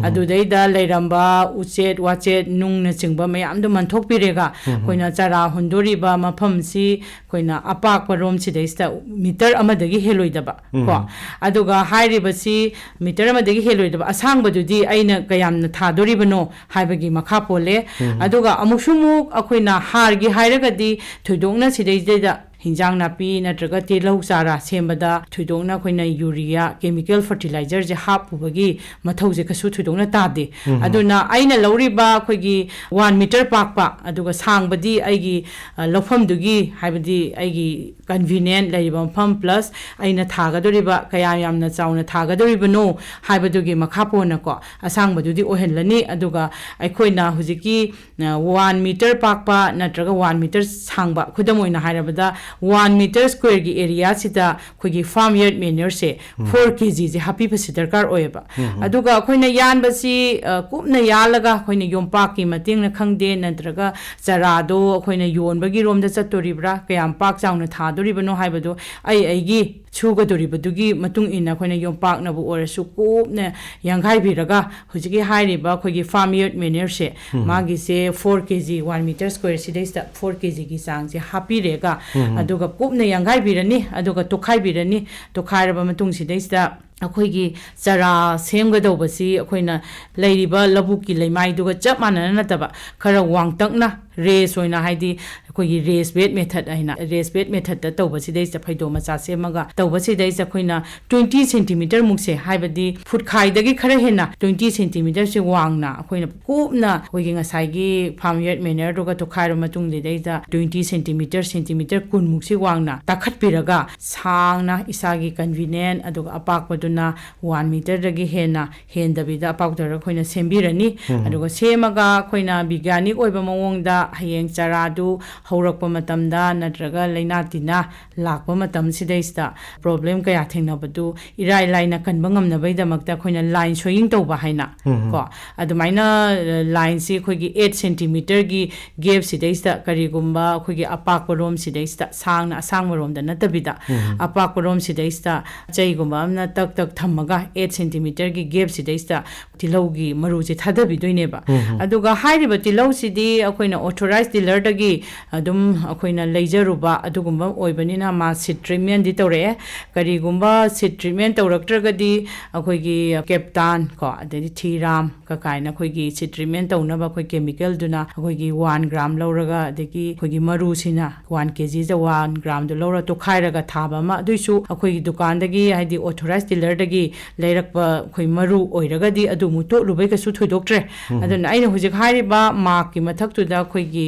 ꯑꯗꯨꯗꯩꯗ ꯂꯩꯔꯝꯕ ꯎꯆꯦꯠ ꯋꯥꯆꯦꯠ ꯅꯨꯡꯅꯆꯤꯡꯕ ꯃꯌꯥꯝꯗꯣ ꯃꯟꯊꯣꯛꯄꯤꯔꯦꯒ, ꯑꯩꯈꯣꯏꯅ ꯆꯔꯥ ꯍꯨꯟꯗꯣꯔꯤꯕ ꯃꯐꯝꯁꯤ ꯑꯩꯈꯣꯏꯅ ꯑꯄꯥꯛꯄ ꯔꯣꯝꯁꯤꯗꯩꯁꯤꯗ ꯃꯤꯇꯔ ꯑꯃꯗꯒꯤ ꯍꯦꯜꯂꯣꯏꯗꯕ ꯀꯣ, ꯑꯗꯨꯒ ꯍꯥꯏꯔꯤꯕꯁꯤ ꯃꯤꯇꯔ ꯑꯃꯗꯒꯤ ꯍꯦꯜꯂꯣꯏꯗꯕ ꯑꯁꯥꯡꯕꯗꯨꯗꯤ ꯑꯩꯅ ꯀꯌꯥꯝꯅ ꯊꯥꯗꯣꯔꯤꯕꯅꯣ ꯍꯥꯏꯕꯒꯤ ꯃꯈꯥ ꯄꯣꯜꯂꯦ꯫ ꯑꯗꯨꯒ ꯑꯃꯨꯛꯁꯨ ꯑꯃꯨꯛ ꯑꯩꯈꯣꯏꯅ ꯍꯥꯔꯒꯤ ꯍꯥꯏꯔꯒꯗꯤ ꯊꯣꯏꯗꯣꯛꯅ ꯁꯤꯗꯩꯁꯤꯗꯩꯗ ꯍꯤꯟꯖꯥꯡ ꯅꯥꯄꯤ ꯅꯠꯇ꯭ꯔꯒ ꯇꯤꯜꯍꯧ ꯆꯥꯔ ꯁꯦꯝꯕꯗ ꯊꯣꯏꯗꯣꯛꯅ ꯑꯩꯈꯣꯏꯅ ꯌꯨꯔꯤꯌꯥ, ꯀꯦꯃꯤꯀꯦꯜ ꯐꯔꯇꯤꯂꯥꯏꯖꯔꯁꯦ ꯍꯥꯞꯄꯨꯕꯒꯤ ꯃꯊꯧꯁꯦ ꯀꯩꯁꯨ ꯊꯣꯏꯗꯣꯛꯅ ꯇꯥꯗꯦ꯫ ꯑꯗꯨꯅ ꯑꯩꯅ ꯂꯧꯔꯤꯕ ꯑꯩꯈꯣꯏꯒꯤ ꯋꯥꯟ ꯃꯤꯇꯔ ꯄꯥꯛꯄ ꯑꯗꯨꯒ ꯁꯥꯡꯕꯗꯤ ꯑꯩꯒꯤ, ꯑ, ꯂꯧꯐꯝꯗꯨꯒꯤ, ꯍꯥꯏꯕꯗꯤ ꯑꯩꯒꯤ ꯀꯟꯚꯤꯅꯤꯌꯦꯟ ꯂꯩꯔꯤꯕ ꯃꯐꯝ, ꯄ꯭ꯂꯁ ꯑꯩꯅ ꯊꯥꯒꯗꯧꯔꯤꯕ ꯀꯌꯥ ꯌꯥꯝꯅ ꯆꯥꯎꯅ ꯊꯥꯒꯗꯧꯔꯤꯕꯅꯣ ꯍꯥꯏꯕꯗꯨꯒꯤ ꯃꯈꯥ ꯄꯣꯟꯅꯀꯣ, ꯑꯁꯥꯡꯕꯗꯨꯗꯤ ꯑꯣꯏꯍꯜꯂꯅꯤ꯫ ꯑꯗꯨꯒ ꯑꯩꯈꯣꯏꯅ ꯍꯧꯖꯤꯛꯀꯤ, ꯑ, ꯋꯥꯟ ꯃꯤꯇꯔ ꯄꯥꯛꯄ ꯅꯠꯇ꯭ꯔꯒ ꯋꯥꯟ ꯃꯤꯇꯔ ꯁꯥꯡꯕ, ꯈꯨꯗꯝ ꯑꯣꯏꯅ ꯍꯥꯏꯔꯕꯗ, ꯋꯥꯟ ꯃꯤꯇꯔ ꯁ꯭ꯀ꯭ꯋꯦꯔꯒꯤ ꯑꯦꯔꯤꯌꯥꯁꯤꯗ ꯑꯩꯈꯣꯏꯒꯤ ꯐꯥꯔꯝ ꯌꯥꯔꯗ ꯃꯦꯅ꯭ꯌꯔꯁꯦ ꯐꯣꯔ ꯀꯦ ꯖꯤꯁꯦ ꯍꯥꯞꯄꯤꯕꯁꯤ ꯗꯔꯀꯥꯔ ꯑꯣꯏꯌꯦꯕ꯫ ꯑꯗꯨꯒ ꯑꯩꯈꯣꯏꯅ ꯌꯥꯟꯕꯁꯤ, ꯑ, ꯀꯨꯞꯅ ꯌꯥꯜꯂꯒ ꯑꯩꯈꯣꯏꯅ ꯌꯣꯝꯄꯥꯛꯀꯤ ꯃꯇꯦꯡꯅ ꯈꯪꯗꯦ, ꯅꯠꯇ꯭ꯔꯒ ꯆꯔꯥꯗꯣ ꯑꯩꯈꯣꯏꯅ ꯌꯣꯟꯕꯒꯤ ꯔꯣꯝꯗ ꯆꯠꯇꯣꯔꯤꯕ꯭ꯔꯥ, ꯀꯌꯥꯝ ꯄꯥꯛ ꯆꯥꯎꯅ ꯊꯥꯗꯣꯔꯤꯕꯅꯣ ꯍꯥꯏꯕꯗꯣ ꯑꯩ ꯑꯩꯒꯤ ꯁꯨꯒꯗꯣꯔꯤꯕꯗꯨꯒꯤ ꯃꯇꯨꯡ ꯏꯟꯅ ꯑꯩꯈꯣꯏꯅ ꯌꯣꯝꯄꯥꯛꯅꯕꯨ ꯑꯣꯏꯔꯁꯨ ꯀꯨꯞꯅ ꯌꯥꯡꯈꯥꯏꯕꯤꯔꯒ, ꯍꯧꯖꯤꯛꯀꯤ ꯍꯥꯏꯔꯤꯕ ꯑꯩꯈꯣꯏꯒꯤ ꯐꯥꯔꯝ ꯌꯥꯔꯗ ꯃꯦꯅ꯭ꯌꯔꯁꯦ, ꯃꯥꯒꯤꯁꯦ four K G, one metre square ꯁꯤꯗꯩꯁꯤꯗ ꯐꯣꯔ ꯀꯦ ꯖꯤꯒꯤ ꯆꯥꯡꯁꯦ ꯍꯥꯞꯄꯤꯔꯦꯒ, ꯑꯗꯨꯒ ꯀꯨꯞꯅ ꯌꯥꯡꯈꯥꯏꯕꯤꯔꯅꯤ, ꯑꯗꯨꯒ ꯇꯣꯈꯥꯏꯕꯤꯔꯅꯤ꯫ ꯇꯣꯈꯥꯏꯔꯕ ꯃꯇꯨꯡꯁꯤꯗꯩꯁꯤꯗ ꯑꯩꯈꯣꯏꯒꯤ ꯆꯔꯥ ꯁꯦꯝꯒꯗꯧꯕꯁꯤ ꯑꯩꯈꯣꯏꯅ ꯂꯩꯔꯤꯕ ꯂꯧꯕꯨꯛꯀꯤ ꯂꯩꯃꯥꯏꯗꯨꯒ ꯆꯞ ꯃꯥꯟꯅꯅ ꯅꯠꯇꯕ, ꯈꯔ ꯋꯥꯡꯇꯛꯅ ꯔꯦꯁ ꯑꯣꯏꯅ, ꯍꯥꯏꯗꯤ ꯑꯩꯈꯣꯏꯒꯤ ꯔꯦꯁ ꯕꯦꯗ ꯃꯦꯊꯗ ꯍꯥꯏꯅ, ꯔꯦꯁ ꯕꯦꯗ ꯃꯦꯊꯗꯇ ꯇꯧꯕꯁꯤꯗꯩꯁꯤꯗ ꯐꯩꯗꯣꯝ ꯃꯆꯥ ꯁꯦꯝꯃꯒ ꯇꯧꯕꯁꯤꯗꯩꯁꯤꯗ ꯑꯩꯈꯣꯏꯅ ꯇ꯭ꯋꯦꯟꯇꯤ ꯁꯦꯟꯇꯤꯃꯤꯇꯔ ꯃꯨꯛꯁꯦ, ꯍꯥꯏꯕꯗꯤ ꯐꯨꯠꯈꯥꯏꯗꯒꯤ ꯈꯔ ꯍꯦꯟꯅ ꯇ꯭ꯋꯦꯟꯇꯤ ꯁꯦꯟꯇꯤꯃꯤꯇꯔꯁꯦ ꯋꯥꯡꯅ ꯑꯩꯈꯣꯏꯅ ꯀꯨꯞꯅ ꯑꯩꯈꯣꯏꯒꯤ ꯉꯁꯥꯏꯒꯤ ꯐꯥꯔꯝ ꯌꯥꯔꯗ ꯃꯦꯅ꯭ꯌꯔꯗꯨꯒ ꯇꯣꯈꯥꯏꯔꯕ ꯃꯇꯨꯡꯁꯤꯗꯩꯗ ꯇ꯭ꯋꯦꯟꯇꯤ ꯁꯦꯟꯇꯤꯃꯤꯇꯔ, ꯁꯦꯟꯇꯤꯃꯤꯇꯔ ꯀꯨꯟ ꯃꯨꯛꯁꯤ ꯋꯥꯡꯅ ꯇꯥꯈꯠꯄꯤꯔꯒ ꯁꯥꯡꯅ ꯏꯁꯥꯒꯤ ꯀꯟꯚꯤꯅꯤꯌꯦꯟ, ꯑꯗꯨꯒ ꯑꯄꯥꯛꯄꯗꯨꯅ ꯋꯥꯟ ꯃꯤꯇꯔꯗꯒꯤ ꯍꯦꯟꯅ ꯍꯦꯟꯗꯕꯤꯗ ꯑꯄꯥꯛ ꯇꯧꯔꯒ ꯑꯩꯈꯣꯏꯅ ꯁꯦꯝꯕꯤꯔꯅꯤ꯫ ꯑꯗꯨꯒ ꯁꯦꯝꯃꯒ ꯑꯩꯈꯣꯏꯅ ꯕꯤꯒ꯭ꯌꯥꯅꯤꯛ ꯑꯣꯏꯕ ꯃꯑꯣꯡꯗ ꯍꯌꯦꯡ ꯆꯔꯥꯗꯨ ꯍꯧꯔꯛꯄ ꯃꯇꯝꯗ ꯅꯠꯇ꯭ꯔꯒ ꯂꯥꯏꯅꯥ ꯇꯤꯟꯅꯥ ꯂꯥꯛꯄ ꯃꯇꯝꯁꯤꯗꯩꯁꯤꯗ ꯄ꯭ꯔꯣꯕ꯭ꯂꯦꯝ ꯀꯌꯥ ꯊꯦꯡꯅꯕꯗꯨ ꯏꯔꯥꯏ ꯂꯥꯏꯅ ꯀꯟꯕ ꯉꯝꯅꯕꯒꯤꯗꯃꯛꯇ ꯑꯩꯈꯣꯏꯅ ꯂꯥꯏꯟ ꯁꯣꯌꯤꯡ ꯇꯧꯕ ꯍꯥꯏꯅ ꯎꯝ꯫ ꯀꯣ, ꯑꯗꯨꯃꯥꯏꯅ, ꯑ, ꯂꯥꯏꯟꯁꯤ ꯑꯩꯈꯣꯏꯒꯤ ꯑꯩꯠ ꯁꯦꯟꯇꯤꯃꯤꯇꯔꯒꯤ ꯒꯦꯞꯁꯤꯗꯩꯁꯤꯗ ꯀꯔꯤꯒꯨꯝꯕ ꯑꯩꯈꯣꯏꯒꯤ ꯑꯄꯥꯛꯄ ꯔꯣꯝꯁꯤꯗꯩꯁꯤꯗ, ꯁꯥꯡꯅ ꯑꯁꯥꯡꯕ ꯔꯣꯝꯗ ꯅꯠꯇꯕꯤꯗ, ꯎꯝ꯫ ꯑꯄꯥꯛꯄ ꯔꯣꯝꯁꯤꯗꯩꯁꯤꯗ ꯆꯩꯒꯨꯝꯕ ꯑꯃꯅ ꯇꯛ ꯇꯛ ꯊꯝꯃꯒ ꯑꯩꯠ ꯁꯦꯟꯇꯤꯃꯤꯇꯔꯒꯤ ꯒꯦꯞꯁꯤꯗꯩꯁꯤꯗ ꯇꯤꯜꯍꯧꯒꯤ ꯃꯔꯨꯁꯦ ꯊꯥꯗꯕꯤꯗꯣꯏꯅꯦꯕ꯫ ꯎꯝ꯫ ꯑꯗꯨꯒ ꯍꯥꯏꯔꯤꯕ ꯇꯤꯜꯍꯧꯁꯤꯗꯤ ꯑꯩꯈꯣꯏꯅ ꯑꯣꯊꯣꯔꯥꯏꯁ ꯗꯤꯂꯔꯗꯒꯤ ꯑꯗꯨꯝ ꯑꯩꯈꯣꯏꯅ ꯂꯩꯖꯔꯨꯕ ꯑꯗꯨꯒꯨꯝꯕ ꯑꯣꯏꯕꯅꯤꯅ ꯃꯥ ꯁꯤꯠ ꯇ꯭ꯔꯤꯠꯃꯦꯟꯗꯤ ꯇꯧꯔꯛꯑꯦ꯫ ꯀꯔꯤꯒꯨꯝꯕ ꯁꯤꯠ ꯇ꯭ꯔꯤꯠꯃꯦꯟ ꯇꯧꯔꯛꯇ꯭ꯔꯒꯗꯤ ꯑꯩꯈꯣꯏꯒꯤ ꯀꯦꯞꯇꯥꯟ ꯀꯣ, ꯑꯗꯩꯗꯤ ꯊꯤꯔꯥꯝ ꯀꯀꯥꯏꯅ ꯑꯩꯈꯣꯏꯒꯤ ꯁꯤꯠ ꯇ꯭ꯔꯤꯠꯃꯦꯟ ꯇꯧꯅꯕ ꯑꯩꯈꯣꯏ ꯀꯦꯃꯤꯀꯦꯜꯗꯨꯅ ꯑꯩꯈꯣꯏꯒꯤ ꯋꯥꯟ ꯒ꯭ꯔꯥꯝ ꯂꯧꯔꯒ, ꯑꯗꯒꯤ ꯑꯩꯈꯣꯏꯒꯤ ꯃꯔꯨꯁꯤꯅ ꯋꯥꯟ ꯀꯦ ꯖꯤꯗ ꯋꯥꯟ ꯒ꯭ꯔꯥꯝꯗꯣ ꯂꯧꯔ ꯇꯣꯈꯥꯏꯔꯒ ꯊꯥꯕ ꯑꯃ, ꯑꯗꯨꯏꯁꯨ ꯑꯩꯈꯣꯏꯒꯤ ꯗꯨꯀꯥꯟꯗꯒꯤ, ꯍꯥꯏꯗꯤ ꯑꯣꯊꯣꯔꯥꯏꯁ ꯗꯤꯂꯔꯗꯒꯤ ꯂꯩꯔꯛꯄ ꯑꯩꯈꯣꯏ ꯃꯔꯨ ꯑꯣꯏꯔꯒꯗꯤ ꯑꯗꯨ ꯑꯃꯨꯛ ꯇꯣꯠꯂꯨꯕꯩ ꯀꯩꯁꯨ ꯊꯣꯏꯗꯣꯛꯇ꯭ꯔꯦ꯫ ꯎꯝ꯫ ꯑꯗꯨꯅ ꯑꯩꯅ ꯍꯧꯖꯤꯛ ꯍꯥꯏꯔꯤꯕ ꯃꯥꯛꯀꯤ ꯃꯊꯛꯇꯨꯗ ꯑꯩꯈꯣꯏꯒꯤ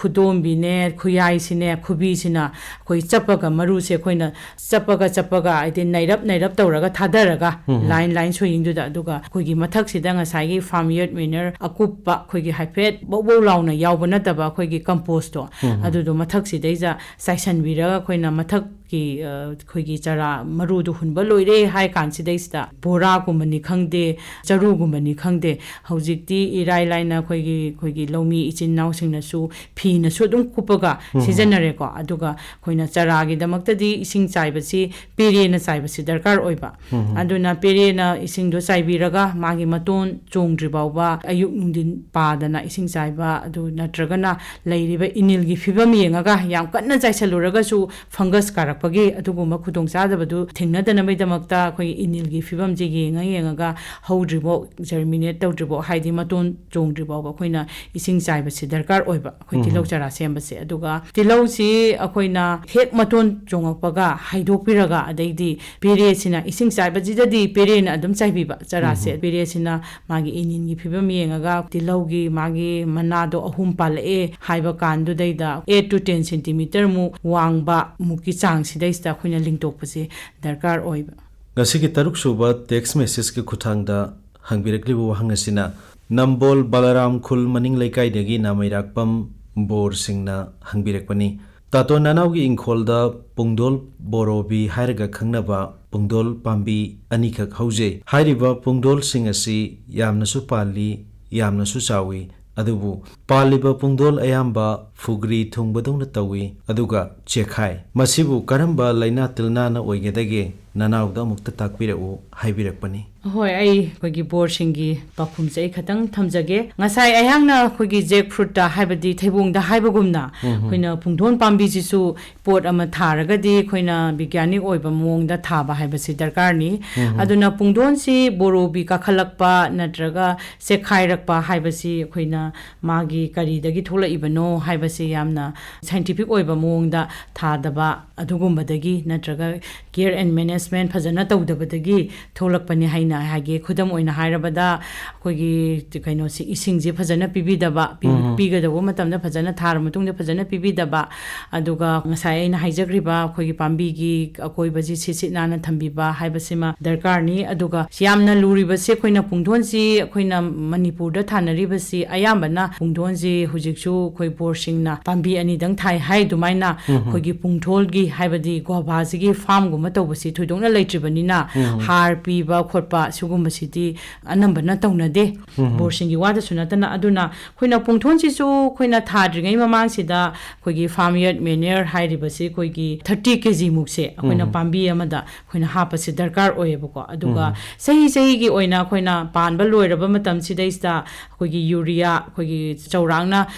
ꯈꯨꯗꯣꯝꯕꯤꯅꯦ, ꯈꯨꯌꯥꯏꯁꯤꯅꯦ, ꯈꯨꯕꯤꯁꯤꯅ ꯑꯩꯈꯣꯏ ꯆꯞꯄꯒ, ꯃꯔꯨꯁꯦ ꯑꯩꯈꯣꯏꯅ ꯆꯞꯄꯒ ꯆꯞꯄꯒ, ꯍꯥꯏꯗꯤ ꯅꯩꯔꯞ ꯅꯩꯔꯞ ꯇꯧꯔꯒ ꯊꯥꯗꯔꯒ, ꯎꯝ꯫ ꯂꯥꯏꯟ ꯂꯥꯏꯟ ꯁꯣꯌꯤꯡꯗꯨꯗ, ꯑꯗꯨꯒ ꯑꯩꯈꯣꯏꯒꯤ ꯃꯊꯛꯁꯤꯗ ꯉꯁꯥꯏꯒꯤ ꯐꯥꯔꯝ ꯌꯔꯗ ꯃꯦꯅꯔ ꯑꯀꯨꯞꯄ, ꯑꯩꯈꯣꯏꯒꯤ ꯍꯥꯏꯐꯦꯠ ꯕꯧ ꯕꯧ ꯂꯥꯎꯅ ꯌꯥꯎꯕ ꯅꯠꯇꯕ ꯑꯩꯈꯣꯏꯒꯤ ꯀꯝꯄꯣꯁꯇꯣ, ꯎꯝ꯫ ꯑꯗꯨꯗꯣ ꯃꯊꯛꯁꯤꯗꯩꯗ ꯆꯥꯏꯁꯟꯕꯤꯔꯒ ꯑꯩꯈꯣꯏꯅ ꯃꯊꯛꯀꯤ, ꯑ, ꯑꯩꯈꯣꯏꯒꯤ ꯆꯔꯥ ꯃꯔꯨꯗꯨ ꯍꯨꯟꯕ ꯂꯣꯏꯔꯦ ꯍꯥꯏ ꯀꯥꯟꯁꯤꯗꯩꯁꯤꯗ ꯕꯣꯔꯥꯒꯨꯝꯕꯅꯤ ꯈꯪꯗꯦ, ꯆꯔꯨꯒꯨꯝꯕꯅꯤ ꯈꯪꯗꯦ, ꯍꯧꯖꯤꯛꯇꯤ ꯏꯔꯥꯏ ꯂꯥꯏꯅ ꯑꯩꯈꯣꯏꯒꯤ, ꯑꯩꯈꯣꯏꯒꯤ ꯂꯧꯃꯤ ꯏꯆꯤꯟ ꯏꯅꯥꯎꯁꯤꯡꯅꯁꯨ ꯐꯤꯅꯁꯨ ꯑꯗꯨꯝ ꯀꯨꯞꯄꯒ ꯎꯝ꯫ ꯁꯤꯖꯤꯟꯅꯔꯦꯀꯣ꯫ ꯑꯗꯨꯒ ꯑꯩꯈꯣꯏꯅ ꯆꯔꯥꯒꯤꯗꯃꯛꯇꯗꯤ ꯏꯁꯤꯡ ꯆꯥꯏꯕꯁꯤ ꯄꯦꯔꯦꯅ ꯆꯥꯏꯕꯁꯤ ꯗꯔꯀꯥꯔ ꯑꯣꯏꯕ꯫ ꯎꯝ꯫ ꯑꯗꯨꯅ ꯄꯦꯔꯦꯅ ꯏꯁꯤꯡꯗꯣ ꯆꯥꯏꯕꯤꯔꯒ ꯃꯥꯒꯤ ꯃꯇꯣꯟ ꯆꯣꯡꯗ꯭ꯔꯤ ꯐꯥꯎꯕ ꯑꯌꯨꯛ ꯅꯨꯡꯊꯤꯟ ꯄꯥꯗꯅ ꯏꯁꯤꯡ ꯆꯥꯏꯕ, ꯑꯗꯨ ꯅꯠꯇ꯭ꯔꯒꯅ ꯂꯩꯔꯤꯕ ꯏꯅꯤꯜꯒꯤ ꯐꯤꯕꯝ ꯌꯦꯡꯉꯒ, ꯌꯥꯝ ꯀꯟꯅ ꯆꯥꯏꯁꯜꯂꯨꯔꯒꯁꯨ ꯐꯪꯒꯁ ꯀꯥꯔꯛꯄꯒꯤ ꯑꯗꯨꯒꯨꯝꯕ ꯈꯨꯗꯣꯡꯆꯥꯗꯕꯗꯨ ꯊꯦꯡꯅꯗꯅꯕꯒꯤꯗꯃꯛꯇ ꯑꯩꯈꯣꯏꯒꯤ ꯏꯅꯤꯜꯒꯤ ꯐꯤꯕꯝꯁꯦ ꯌꯦꯡꯉ ꯌꯦꯡꯉꯒ ꯍꯧꯗ꯭ꯔꯤꯐꯥꯎ, ꯖꯔꯃꯤꯅꯦꯠ ꯇꯧꯗ꯭ꯔꯤꯐꯥꯎ, ꯍꯥꯏꯗꯤ ꯃꯇꯣꯟ ꯆꯣꯡꯗ꯭ꯔꯤꯐꯥꯎꯕ ꯑꯩꯈꯣꯏꯅ ꯏꯁꯤꯡ ꯆꯥꯏꯕꯁꯤ ꯗꯔꯀꯥꯔ ꯑꯣꯏꯕ, ꯑꯩꯈꯣꯏ ꯎꯝ꯫ ꯇꯤꯜꯍꯧ ꯆꯔꯥ ꯁꯦꯝꯕꯁꯦ꯫ ꯑꯗꯨꯒ ꯇꯤꯜꯍꯧꯁꯤ ꯑꯩꯈꯣꯏꯅ ꯍꯦꯛ ꯃꯇꯣꯟ ꯆꯣꯡꯉꯛꯄꯒ ꯍꯥꯏꯗꯣꯛꯄꯤꯔꯒ, ꯑꯗꯩꯗꯤ ꯄꯦꯔꯦꯁꯤꯅ, ꯏꯁꯤꯡ ꯆꯥꯏꯕꯁꯤꯗꯗꯤ ꯄꯦꯔꯦꯅ ꯑꯗꯨꯝ ꯆꯥꯏꯕꯤꯕ ꯆꯔꯥꯁꯦ꯫ ꯎꯝ꯫ ꯄꯦꯔꯦꯁꯤꯅ ꯃꯥꯒꯤ ꯏꯅꯤꯟꯒꯤ ꯐꯤꯕꯝ ꯌꯦꯡꯉꯒ ꯇꯤꯜꯍꯧꯒꯤ ꯃꯥꯒꯤ ꯃꯅꯥꯗꯣ ꯑꯍꯨꯝ ꯄꯥꯜꯂꯛꯑꯦ ꯍꯥꯏꯕ ꯀꯥꯟꯗꯨꯗꯩꯗ eight to ten centimeter ꯃꯨꯛ ꯋꯥꯡꯕ ꯃꯨꯛꯀꯤ ꯆꯥꯡꯁꯤꯗꯩꯁꯤꯗ ꯑꯩꯈꯣꯏꯅ ꯂꯤꯡꯊꯣꯛꯄꯁꯦ ꯗꯔꯀꯥꯔ ꯑꯣꯏꯕ꯫ ꯉꯁꯤꯒꯤ ꯇꯔꯨꯛ ꯁꯨꯕ text messageꯀꯤ ꯈꯨꯠꯊꯥꯡꯗ ꯍꯪꯕꯤꯔꯛꯂꯤꯕ ꯋꯥꯍꯪ ꯑꯁꯤꯅ ꯅꯝꯕꯣꯜ ꯕꯂꯔꯥꯝ ꯈꯨꯜ ꯃꯅꯤꯡ ꯂꯩꯀꯥꯏꯗꯒꯤ ꯅꯥꯃꯩꯔꯥꯛꯄꯝ ꯕꯣꯔ ꯁꯤꯡꯅ ꯍꯪꯕꯤꯔꯛꯄꯅꯤ꯫ ꯇꯥꯇꯣꯟ ꯅꯅꯥꯎꯒꯤ ꯏꯪꯈꯣꯜꯗ ꯄꯨꯡꯗꯣꯜ ꯕꯣꯔꯣꯕꯤ ꯍꯥꯏꯔꯒ ꯈꯪꯅꯕ ꯄꯨꯡꯗꯣꯜ ꯄꯥꯝꯕꯤ ꯑꯅꯤꯈꯛ ꯍꯧꯖꯩ꯫ ꯍꯥꯏꯔꯤꯕ ꯄꯨꯡꯗꯣꯜꯁꯤꯡ ꯑꯁꯤ ꯌꯥꯝꯅꯁꯨ ꯄꯥꯜꯂꯤ, ꯌꯥꯝꯅꯁꯨ ꯆꯥꯎꯏ꯫ ꯑꯗꯨꯕꯨ ꯄꯥꯜꯂꯤꯕ ꯄꯨꯡꯗꯣꯜ ꯑꯌꯥꯝꯕ ꯐꯨꯒ꯭ꯔꯤ ꯊꯨꯡꯕꯗꯧꯅ ꯇꯧꯏ, ꯑꯗꯨꯒ ꯆꯦꯛꯈꯥꯏ꯫ ꯃꯁꯤꯕꯨ ꯀꯔꯝꯕ ꯂꯥꯏꯅꯥ ꯇꯤꯜꯅꯥꯅ ꯑꯣꯏꯒꯗꯒꯦ? ꯅꯅꯥꯎꯗ ꯑꯃꯨꯛꯇ ꯇꯥꯛꯄꯤꯔꯛꯎ ꯍꯥꯏꯕꯤꯔꯛꯄꯅꯤ꯫ ꯍꯣꯏ, ꯑꯩ ꯑꯩꯈꯣꯏꯒꯤ ꯕꯣꯔꯁꯤꯡꯒꯤ ꯄꯥꯎꯈꯨꯝꯁꯦ ꯑꯩ ꯈꯇꯪ ꯊꯝꯖꯒꯦ꯫ ꯉꯁꯥꯏ ꯑꯩꯍꯥꯛꯅ ꯑꯩꯈꯣꯏꯒꯤ ꯖꯦꯛ ꯐ꯭ꯔꯨꯠꯇ, ꯍꯥꯏꯕꯗꯤ ꯊꯩꯕꯣꯡꯗ ꯍꯥꯏꯕꯒꯨꯝꯅ, ꯑꯩꯈꯣꯏꯅ ꯄꯨꯡꯗꯣꯟ ꯄꯥꯝꯕꯤꯁꯤꯁꯨ ꯄꯣꯠ ꯑꯃ ꯊꯥꯔꯒꯗꯤ ꯑꯩꯈꯣꯏꯅ ꯕꯤꯒ꯭ꯌꯥꯅꯤꯛ ꯑꯣꯏꯕ ꯃꯑꯣꯡꯗ ꯊꯥꯕ ꯍꯥꯏꯕꯁꯤ ꯗꯔꯀꯥꯔꯅꯤ꯫ ꯑꯗꯨꯅ ꯄꯨꯡꯗꯣꯟꯁꯤ ꯕꯣꯔꯣꯕꯤ ꯀꯥꯈꯠꯂꯛꯄ ꯅꯠꯇ꯭ꯔꯒ ꯆꯦꯛꯈꯥꯏꯔꯛꯄ ꯍꯥꯏꯕꯁꯤ ꯑꯩꯈꯣꯏꯅ ꯃꯥꯒꯤ ꯀꯔꯤꯗꯒꯤ ꯊꯣꯛꯂꯛꯏꯕꯅꯣ ꯍꯥꯏꯕꯁꯤ ꯌꯥꯝꯅ ꯁꯥꯏꯟꯇꯤꯐꯤꯛ ꯑꯣꯏꯕ ꯃꯑꯣꯡꯗ ꯊꯥꯗꯕ, ꯑꯗꯨꯒꯨꯝꯕꯗꯒꯤ ꯅꯠꯇ꯭ꯔꯒ ꯀꯦꯌꯔ ꯑꯦꯟ ꯃꯦꯅꯦꯖꯃꯦꯟ ꯐꯖꯅ ꯇꯧꯗꯕꯗꯒꯤ ꯊꯣꯛꯂꯛꯄꯅꯤ ꯍꯥꯏꯅ ꯍꯥꯏꯒꯦ꯫ ꯈꯨꯗꯝ ꯑꯣꯏꯅ ꯍꯥꯏꯔꯕꯗ, ꯑꯩꯈꯣꯏꯒꯤ ꯀꯩꯅꯣꯁꯤ, ꯏꯁꯤꯡꯁꯤ ꯐꯖꯅ ꯄꯤꯕꯤꯗꯕ, ꯄꯤ-, ꯎꯝ꯫ ꯄꯤꯒꯗꯧꯕ ꯃꯇꯝꯗ ꯐꯖꯅ, ꯊꯥꯔ ꯃꯇꯨꯡꯗ ꯐꯖꯅ ꯄꯤꯕꯤꯗꯕ, ꯑꯗꯨꯒ ꯉꯁꯥꯏ ꯑꯩꯅ ꯍꯥꯏꯖꯈ꯭ꯔꯤꯕ ꯑꯩꯈꯣꯏꯒꯤ ꯄꯥꯝꯕꯤꯒꯤ ꯑꯀꯣꯏꯕꯁꯤ ꯁꯤꯠ ꯁꯤꯠ ꯅꯥꯟꯅ ꯊꯝꯕꯤꯕ ꯍꯥꯏꯕꯁꯤꯃ ꯗꯔꯀꯥꯔꯅꯤ꯫ ꯑꯗꯨꯒ ꯌꯥꯝꯅ ꯂꯨꯔꯤꯕꯁꯦ ꯑꯩꯈꯣꯏꯅ ꯄꯨꯡꯗꯣꯟꯁꯤ, ꯑꯩꯈꯣꯏꯅ ꯃꯅꯤꯄꯨꯔꯗ ꯊꯥꯅꯔꯤꯕꯁꯤ ꯑꯌꯥꯝꯕꯅ ꯄꯨꯡꯗꯣꯟꯁꯤ ꯍꯧꯖꯤꯛꯁꯨ ꯑꯩꯈꯣꯏ ꯕꯣꯔꯁꯤꯡꯅ ꯄꯥꯝꯕꯤ ꯑꯅꯤꯗꯪ ꯊꯥꯏ ꯍꯥꯏ ꯑꯗꯨꯃꯥꯏꯅ, ꯎꯝ꯫ ꯑꯩꯈꯣꯏꯒꯤ ꯄꯨꯡꯗꯣꯜꯒꯤ, ꯍꯥꯏꯕꯗꯤ ꯒꯣꯕꯥꯁꯤꯒꯤ ꯐꯥꯔꯝꯒꯨꯝꯕ ꯇꯧꯕꯁꯤ ꯊꯣꯏꯗꯣꯛꯅ ꯂꯩꯇ꯭ꯔꯤꯕꯅꯤꯅ, ꯎꯝ꯫ ꯍꯥꯔ ꯄꯤꯕ ꯈꯣꯠꯄ ꯁꯤꯒꯨꯝꯕꯁꯤꯗꯤ ꯑꯅꯝꯕꯅ ꯇꯧꯅꯗꯦ, ꯎꯝ꯫ ꯕꯣꯔꯁꯤꯡꯒꯤ ꯋꯥꯗꯁꯨ ꯅꯠꯇꯅ꯫ ꯑꯗꯨꯅ ꯑꯩꯈꯣꯏꯅ ꯄꯨꯡꯗꯣꯟꯁꯤꯁꯨ ꯑꯩꯈꯣꯏꯅ ꯊꯥꯗ꯭ꯔꯤꯉꯩ ꯃꯃꯥꯡꯁꯤꯗ ꯑꯩꯈꯣꯏꯒꯤ ꯐꯥꯔꯝ ꯌꯥꯔꯗ ꯃꯦꯅ꯭ꯌꯔ ꯍꯥꯏꯔꯤꯕꯁꯤ ꯑꯩꯈꯣꯏꯒꯤ ꯊꯥꯔꯇꯤ ꯀꯦ ꯖꯤ ꯃꯨꯛꯁꯦ ꯑꯩꯈꯣꯏꯅ, ꯎꯝ꯫ ꯄꯥꯝꯕꯤ ꯑꯃꯗ ꯑꯩꯈꯣꯏꯅ ꯍꯥꯞꯄꯁꯦ ꯗꯔꯀꯥꯔ ꯑꯣꯏꯌꯦꯕꯀꯣ꯫ ꯑꯗꯨꯒ, ꯎꯝ꯫ ꯆꯍꯤ ꯆꯍꯤꯒꯤ ꯑꯣꯏꯅ ꯑꯩꯈꯣꯏꯅ ꯄꯥꯟꯕ ꯂꯣꯏꯔꯕ ꯃꯇꯝꯁꯤꯗꯩꯁꯤꯗ ꯑꯩꯈꯣꯏꯒꯤ ꯌꯨꯔꯤꯌꯥ, ꯑꯩꯈꯣꯏꯒꯤ ꯆꯧꯔꯥꯛꯅ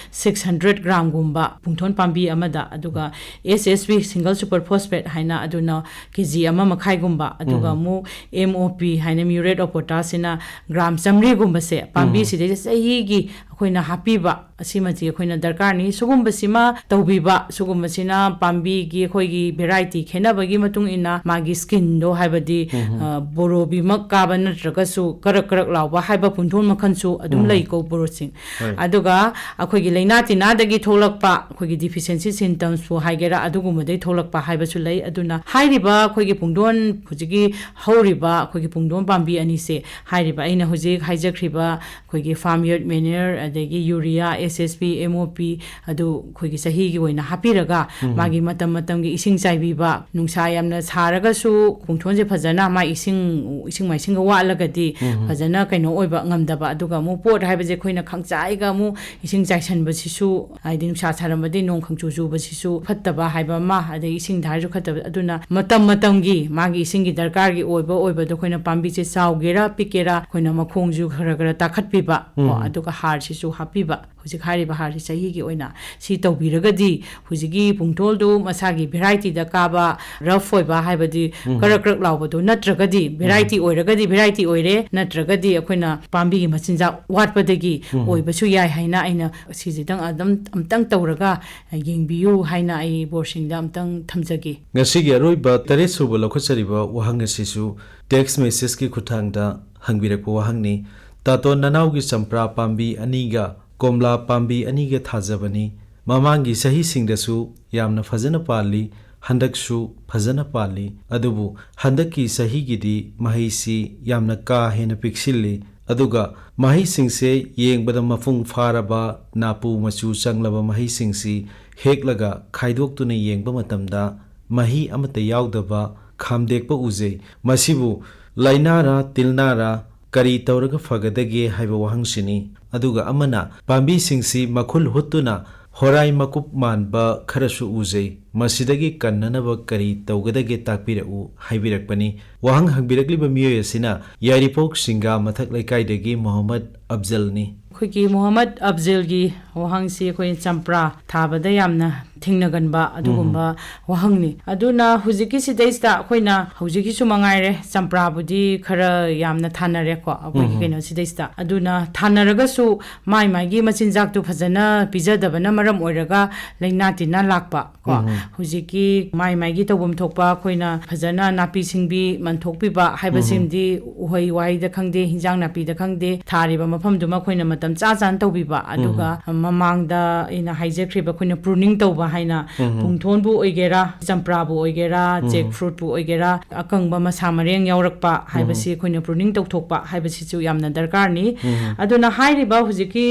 ꯁꯤꯛꯁ ꯍꯟꯗ꯭ꯔꯦꯠ ꯒ꯭ꯔꯥꯝꯒꯨꯝꯕ ꯄꯨꯡꯗꯣꯟ ꯄꯥꯝꯕꯤ ꯑꯃꯗ, ꯑꯗꯨꯒ S S P, single super phosphate ꯍꯥꯏꯅ, ꯑꯗꯨꯅ ꯀꯦ ꯖꯤ ꯑꯃ ꯃꯈꯥꯏꯒꯨꯝꯕ, ꯑꯗꯨꯒ, ꯎꯝ꯫ ꯑꯃꯨꯛ ꯑꯦꯝ ꯑꯣ ꯄꯤ ꯍꯥꯏꯅ, ꯃ꯭ꯌꯨꯔꯦꯠ ꯑꯣꯐ ꯄꯣꯇꯥꯁꯁꯤꯅ ꯒ꯭ꯔꯥꯝ ꯆꯥꯃꯔꯤꯒꯨꯝꯕꯁꯦ ꯄꯥꯝꯕꯤꯁꯤꯗꯩꯗ ꯆꯍꯤꯒꯤ ꯑꯩꯈꯣꯏꯅ ꯍꯥꯞꯄꯤꯕ ꯑꯁꯤꯃꯗꯤ ꯑꯩꯈꯣꯏꯅ ꯗꯔꯀꯥꯔꯅꯤ꯫ ꯁꯤꯒꯨꯝꯕꯁꯤꯃ ꯇꯧꯕꯤꯕ, ꯁꯤꯒꯨꯝꯕꯁꯤꯅ ꯄꯥꯝꯕꯤꯒꯤ ꯑꯩꯈꯣꯏꯒꯤ ꯚꯦꯔꯥꯏꯇꯤ ꯈꯦꯠꯅꯕꯒꯤ ꯃꯇꯨꯡ ꯏꯟꯅ ꯃꯥꯒꯤ ꯁ꯭ꯀꯤꯟꯗꯣ, ꯍꯥꯏꯕꯗꯤ, ꯎꯝ꯫ ꯑ, ꯕꯣꯔꯣꯕꯤꯃꯛ ꯀꯥꯕ ꯅꯠꯇ꯭ꯔꯒꯁꯨ ꯀꯔꯛ ꯀꯔꯛ ꯂꯥꯎꯕ ꯍꯥꯏꯕ ꯄꯨꯡꯗꯣꯟ ꯃꯈꯜꯁꯨ ꯑꯗꯨꯝ, ꯎꯝ꯫ ꯂꯩꯀꯣ ꯕꯣꯔꯣꯁꯤꯡ꯫ ꯍꯣꯏ꯫ ꯑꯗꯨꯒ ꯑꯩꯈꯣꯏꯒꯤ ꯂꯥꯏꯅꯥ ꯇꯤꯟꯅꯥꯗꯒꯤ ꯊꯣꯛꯂꯛꯄ ꯑꯩꯈꯣꯏꯒꯤ ꯗꯤꯐꯤꯁꯦꯟꯁꯤ ꯁꯤꯝꯇꯝꯁꯄꯨ ꯍꯥꯏꯒꯦꯔꯥ, ꯑꯗꯨꯒꯨꯝꯕꯗꯒꯤ ꯊꯣꯛꯂꯛꯄ ꯍꯥꯏꯕꯁꯨ ꯂꯩ꯫ ꯑꯗꯨꯅ ꯍꯥꯏꯔꯤꯕ ꯑꯩꯈꯣꯏꯒꯤ ꯄꯨꯡꯗꯣꯟ, ꯍꯧꯖꯤꯛꯀꯤ ꯍꯧꯔꯤꯕ ꯑꯩꯈꯣꯏꯒꯤ ꯄꯨꯡꯗꯣꯟ ꯄꯥꯝꯕꯤ ꯑꯅꯤꯁꯦ, ꯍꯥꯏꯔꯤꯕ ꯑꯩꯅ ꯍꯧꯖꯤꯛ ꯍꯥꯏꯖꯈ꯭ꯔꯤꯕ ꯑꯩꯈꯣꯏꯒꯤ ꯐꯥꯔꯝ ꯌꯥꯔꯗ ꯃꯦꯅ꯭ꯌꯔ ꯑꯗꯒꯤ ꯌꯨꯔꯤꯌꯥ, ꯑꯦꯁ ꯑꯦꯁ ꯄꯤ, ꯑꯦꯝ ꯑꯣ ꯄꯤ, ꯑꯗꯨ ꯑꯩꯈꯣꯏꯒꯤ ꯆꯍꯤꯒꯤ ꯑꯣꯏꯅ ꯍꯥꯞꯄꯤꯔꯒ, ꯎꯝ꯫ ꯃꯥꯒꯤ ꯃꯇꯝ ꯃꯇꯝꯒꯤ ꯏꯁꯤꯡ ꯆꯥꯏꯕꯤꯕ, ꯅꯨꯡꯁꯥ ꯌꯥꯝꯅ ꯁꯥꯔꯒꯁꯨ ꯄꯨꯡꯊꯣꯟꯁꯦ ꯐꯖꯅ ꯃꯥ ꯏꯁꯤꯡ, ꯏꯁꯤꯡ ꯃꯥꯏꯁꯤꯡꯒ ꯋꯥꯠꯂꯒꯗꯤ ꯎꯝ꯫ ꯐꯖꯅ ꯀꯩꯅꯣ ꯑꯣꯏꯕ ꯉꯝꯗꯕ꯫ ꯑꯗꯨꯒ ꯑꯃꯨꯛ ꯄꯣꯠ ꯍꯥꯏꯕꯁꯦ ꯑꯩꯈꯣꯏꯅ ꯈꯪꯆꯥꯏꯒ ꯑꯃꯨꯛ ꯏꯁꯤꯡ ꯆꯥꯏꯁꯟꯕꯁꯤꯁꯨ, ꯍꯥꯏꯗꯤ ꯅꯨꯡꯁꯥ ꯁꯥꯔꯝꯕꯗꯤ ꯅꯣꯡ ꯈꯪꯆꯨ ꯆꯨꯕꯁꯤꯁꯨ ꯐꯠꯇꯕ ꯍꯥꯏꯕ ꯑꯃ, ꯑꯗꯩ ꯏꯁꯤꯡꯗ ꯍꯥꯏꯔꯁꯨ ꯐꯠꯇꯕ꯫ ꯑꯗꯨꯅ ꯃꯇꯝ ꯃꯇꯝꯒꯤ ꯃꯥꯒꯤ ꯏꯁꯤꯡꯒꯤ ꯗꯔꯀꯥꯔꯒꯤ ꯑꯣꯏꯕ ꯑꯣꯏꯕꯗꯣ ꯑꯩꯈꯣꯏꯅ ꯄꯥꯝꯕꯤꯁꯦ ꯆꯥꯎꯒꯦꯔꯥ ꯄꯤꯛꯀꯦꯔꯥ ꯑꯩꯈꯣꯏꯅ ꯃꯈꯣꯡꯁꯨ ꯈꯔ ꯈꯔ ꯇꯥꯈꯠꯄꯤꯕ ꯀꯣ, ꯎꯝ꯫ ꯑꯗꯨꯒ ꯍꯥꯔꯁꯤꯁꯨ ꯍꯥꯞꯄꯤꯕ꯫ ꯍꯧꯖꯤꯛ ꯍꯥꯏꯔꯤꯕ ꯍꯥꯔꯁꯤ ꯆꯍꯤꯒꯤ ꯑꯣꯏꯅ ꯁꯤ ꯇꯧꯕꯤꯔꯒꯗꯤ ꯍꯧꯖꯤꯛꯀꯤ ꯄꯨꯡꯊꯣꯜꯗꯨ ꯃꯁꯥꯒꯤ ꯚꯦꯔꯥꯏꯇꯤꯗ ꯀꯥꯕ, ꯔꯐ ꯑꯣꯏꯕ ꯍꯥꯏꯕꯗꯤ ꯎꯝ꯫ ꯀꯔꯛ ꯀꯔꯛ ꯂꯥꯎꯕꯗꯨ ꯅꯠꯇ꯭ꯔꯒꯗꯤ, ꯎꯝ꯫ ꯚꯦꯔꯥꯏꯇꯤ ꯑꯣꯏꯔꯒꯗꯤ ꯚꯦꯔꯥꯏꯇꯤ ꯑꯣꯏꯔꯦ, ꯅꯠꯇ꯭ꯔꯒꯗꯤ ꯑꯩꯈꯣꯏꯅ ꯄꯥꯝꯕꯤꯒꯤ ꯃꯆꯤꯟꯖꯥꯛ ꯋꯥꯠꯄꯗꯒꯤ ꯎꯝ꯫ ꯑꯣꯏꯕꯁꯨ ꯌꯥꯏ ꯍꯥꯏꯅ ꯑꯩꯅ ꯁꯤꯁꯤꯗꯪ ꯑꯗꯨꯝ ꯑꯝꯇꯪ ꯇꯧꯔꯒ ꯌꯦꯡꯕꯤꯌꯨ ꯍꯥꯏꯅ ꯑꯩ ꯕꯣꯔꯁꯤꯡꯗ ꯑꯝꯇꯪ ꯊꯝꯖꯒꯦ꯫ ꯉꯁꯤꯒꯤ ꯑꯔꯣꯏꯕ ꯇꯔꯦꯠ ꯁꯨꯕ ꯂꯧꯈꯠꯆꯔꯤꯕ ꯋꯥꯍꯪ ꯑꯁꯤꯁꯨ text messageꯀꯤ ꯈꯨꯠꯊꯥꯡꯗ ꯍꯪꯕꯤꯔꯛꯄ ꯋꯥꯍꯪꯅꯤ꯫ ꯇꯥꯇꯣꯟ ꯅꯅꯥꯎꯒꯤ ꯆꯝꯄ꯭ꯔꯥ ꯄꯥꯝꯕꯤ ꯑꯅꯤꯒ ꯀꯣꯝꯂꯥ ꯄꯥꯝꯕꯤ ꯑꯅꯤꯒ ꯊꯥꯖꯕꯅꯤ꯫ ꯃꯃꯥꯡꯒꯤ ꯆꯍꯤꯁꯤꯡꯗꯁꯨ ꯌꯥꯝꯅ ꯐꯖꯅ ꯄꯥꯜꯂꯤ, ꯍꯟꯗꯛꯁꯨ ꯐꯖꯅ ꯄꯥꯜꯂꯤ꯫ ꯑꯗꯨꯕꯨ ꯍꯟꯗꯛꯀꯤ ꯆꯍꯤꯒꯤꯗꯤ ꯃꯍꯩꯁꯤ ꯌꯥꯝꯅ ꯀꯥ ꯍꯦꯟꯅ ꯄꯤꯛꯁꯤꯜꯂꯤ꯫ ꯑꯗꯨꯒ ꯃꯍꯩꯁꯤꯡꯁꯦ ꯌꯦꯡꯕꯗ ꯃꯄꯨꯡ ꯐꯥꯔꯕ ꯅꯥꯄꯨ ꯃꯆꯨ ꯆꯪꯂꯕ ꯃꯍꯩꯁꯤꯡꯁꯤ ꯍꯦꯛꯂꯒ ꯈꯥꯏꯗꯣꯛꯇꯨꯅ ꯌꯦꯡꯕ ꯃꯇꯝꯗ ꯃꯍꯤ ꯑꯃꯠꯇ ꯌꯥꯎꯗꯕ ꯈꯥꯝꯗꯦꯛꯄ ꯎꯖꯩ꯫ ꯃꯁꯤꯕꯨ ꯂꯥꯏꯅꯥꯔ ꯇꯤꯜꯅꯥꯔ ꯀꯔꯤ ꯇꯧꯔꯒ ꯐꯒꯗꯒꯦ ꯍꯥꯏꯕ ꯋꯥꯍꯪꯁꯤꯅꯤ꯫ ꯑꯗꯨꯒ ꯑꯃꯅ ꯄꯥꯝꯕꯤꯁꯤꯡꯁꯤ ꯃꯈꯨꯜ ꯍꯨꯠꯇꯨꯅ ꯍꯣꯔꯥꯏ ꯃꯀꯨꯞ ꯃꯥꯟꯕ ꯈꯔꯁꯨ ꯎꯖꯩ꯫ ꯃꯁꯤꯗꯒꯤ ꯀꯟꯅꯅꯕ ꯀꯔꯤ ꯇꯧꯒꯗꯒꯦ ꯇꯥꯛꯄꯤꯔꯛꯎ ꯍꯥꯏꯕꯤꯔꯛꯄꯅꯤ꯫ ꯋꯥꯍꯪ ꯍꯪꯕꯤꯔꯛꯂꯤꯕ ꯃꯤꯑꯣꯏ ꯑꯁꯤꯅ ꯌꯥꯏꯔꯤꯄꯣꯛ ꯁꯤꯡꯒꯥ ꯃꯊꯛ ꯂꯩꯀꯥꯏꯗꯒꯤ ꯃꯣꯍꯝꯃꯗ ꯑꯐꯖꯜꯅꯤ꯫ ꯑꯩꯈꯣꯏꯒꯤ ꯃꯣꯍꯝꯃꯗ ꯑꯐꯖꯜꯒꯤ ꯋꯥꯍꯪꯁꯤ ꯑꯩꯈꯣꯏ ꯆꯝꯄ꯭ꯔꯥ ꯊꯥꯕꯗ ꯌꯥꯝꯅ ꯊꯦꯡꯅꯒꯟꯕ ꯑꯗꯨꯒꯨꯝꯕ ꯎꯝ꯫ ꯋꯥꯍꯪꯅꯤ꯫ ꯑꯗꯨꯅ ꯍꯧꯖꯤꯛꯀꯤ ꯁꯤꯗꯩꯁꯤꯗ ꯑꯩꯈꯣꯏꯅ ꯍꯧꯖꯤꯛꯀꯤꯁꯨ ꯃꯉꯥꯏꯔꯦ, ꯆꯝꯄ꯭ꯔꯥꯕꯨꯗꯤ ꯈꯔ ꯌꯥꯝꯅ ꯊꯥꯅꯔꯦꯀꯣ ꯑꯩꯈꯣꯏꯒꯤ ꯎꯝ꯫ ꯀꯩꯅꯣ ꯁꯤꯗꯩꯁꯤꯗ꯫ ꯑꯗꯨꯅ ꯊꯥꯅꯔꯒꯁꯨ ꯃꯥꯏ ꯃꯥꯏꯒꯤ ꯃꯆꯤꯟꯖꯥꯛꯇꯨ ꯐꯖꯅ ꯄꯤꯖꯗꯕꯅ ꯃꯔꯝ ꯑꯣꯏꯔꯒ ꯂꯥꯏꯅꯥ ꯇꯤꯟꯅꯥ ꯂꯥꯛꯄ ꯀꯣ꯫ ꯎꯝ꯫ ꯍꯧꯖꯤꯛꯀꯤ ꯃꯥꯏ ꯃꯥꯏꯒꯤ ꯇꯧꯐꯝ ꯊꯣꯛꯄ ꯑꯩꯈꯣꯏꯅ ꯐꯖꯅ ꯅꯥꯄꯤ ꯁꯤꯡꯕꯤ ꯃꯟꯊꯣꯛꯄꯤꯕ ꯍꯥꯏꯕꯁꯤꯃꯗꯤ, ꯎꯍꯩ ꯋꯥꯍꯩꯗ ꯈꯪꯗꯦ, ꯍꯤꯟꯖꯥꯡ ꯅꯥꯄꯤꯗ ꯈꯪꯗꯦ, ꯊꯥꯔꯤꯕ ꯃꯐꯝꯗꯨꯃ ꯑꯩꯈꯣꯏꯅ ꯃꯇꯝ ꯆꯥ ꯆꯥꯅ ꯇꯧꯕꯤꯕ, ꯑꯗꯨꯒ ꯃꯃꯥꯡꯗ ꯑꯩꯅ ꯍꯥꯏꯖꯈ꯭ꯔꯤꯕ ꯑꯩꯈꯣꯏꯅ pruning ꯇꯧꯕ ꯍꯥꯏꯅ, ꯄꯨꯡꯊꯣꯟꯕꯨ ꯑꯣꯏꯒꯦꯔꯥ, ꯆꯝꯄ꯭ꯔꯥꯕꯨ ꯑꯣꯏꯒꯦꯔꯥ, jackfruitꯄꯨ ꯑꯣꯏꯒꯦꯔꯥ, ꯑꯀꯪꯕ ꯃꯁꯥ ꯃꯔꯦꯡ ꯌꯥꯎꯔꯛꯄ ꯍꯥꯏꯕꯁꯤ ꯑꯩꯈꯣꯏꯅ pruning ꯇꯧꯊꯣꯛꯄ ꯍꯥꯏꯕꯁꯤꯁꯨ ꯌꯥꯝꯅ ꯗꯔꯀꯥꯔꯅꯤ꯫ ꯑꯗꯨꯅ ꯍꯥꯏꯔꯤꯕ ꯍꯧꯖꯤꯛꯀꯤ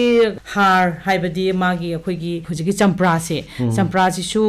ꯍꯥꯔ ꯍꯥꯏꯕꯗꯤ ꯃꯥꯒꯤ ꯑꯩꯈꯣꯏꯒꯤ ꯍꯧꯖꯤꯛꯀꯤ ꯆꯝꯄ꯭ꯔꯥꯁꯦ, ꯆꯝꯄ꯭ꯔꯥꯁꯤꯁꯨ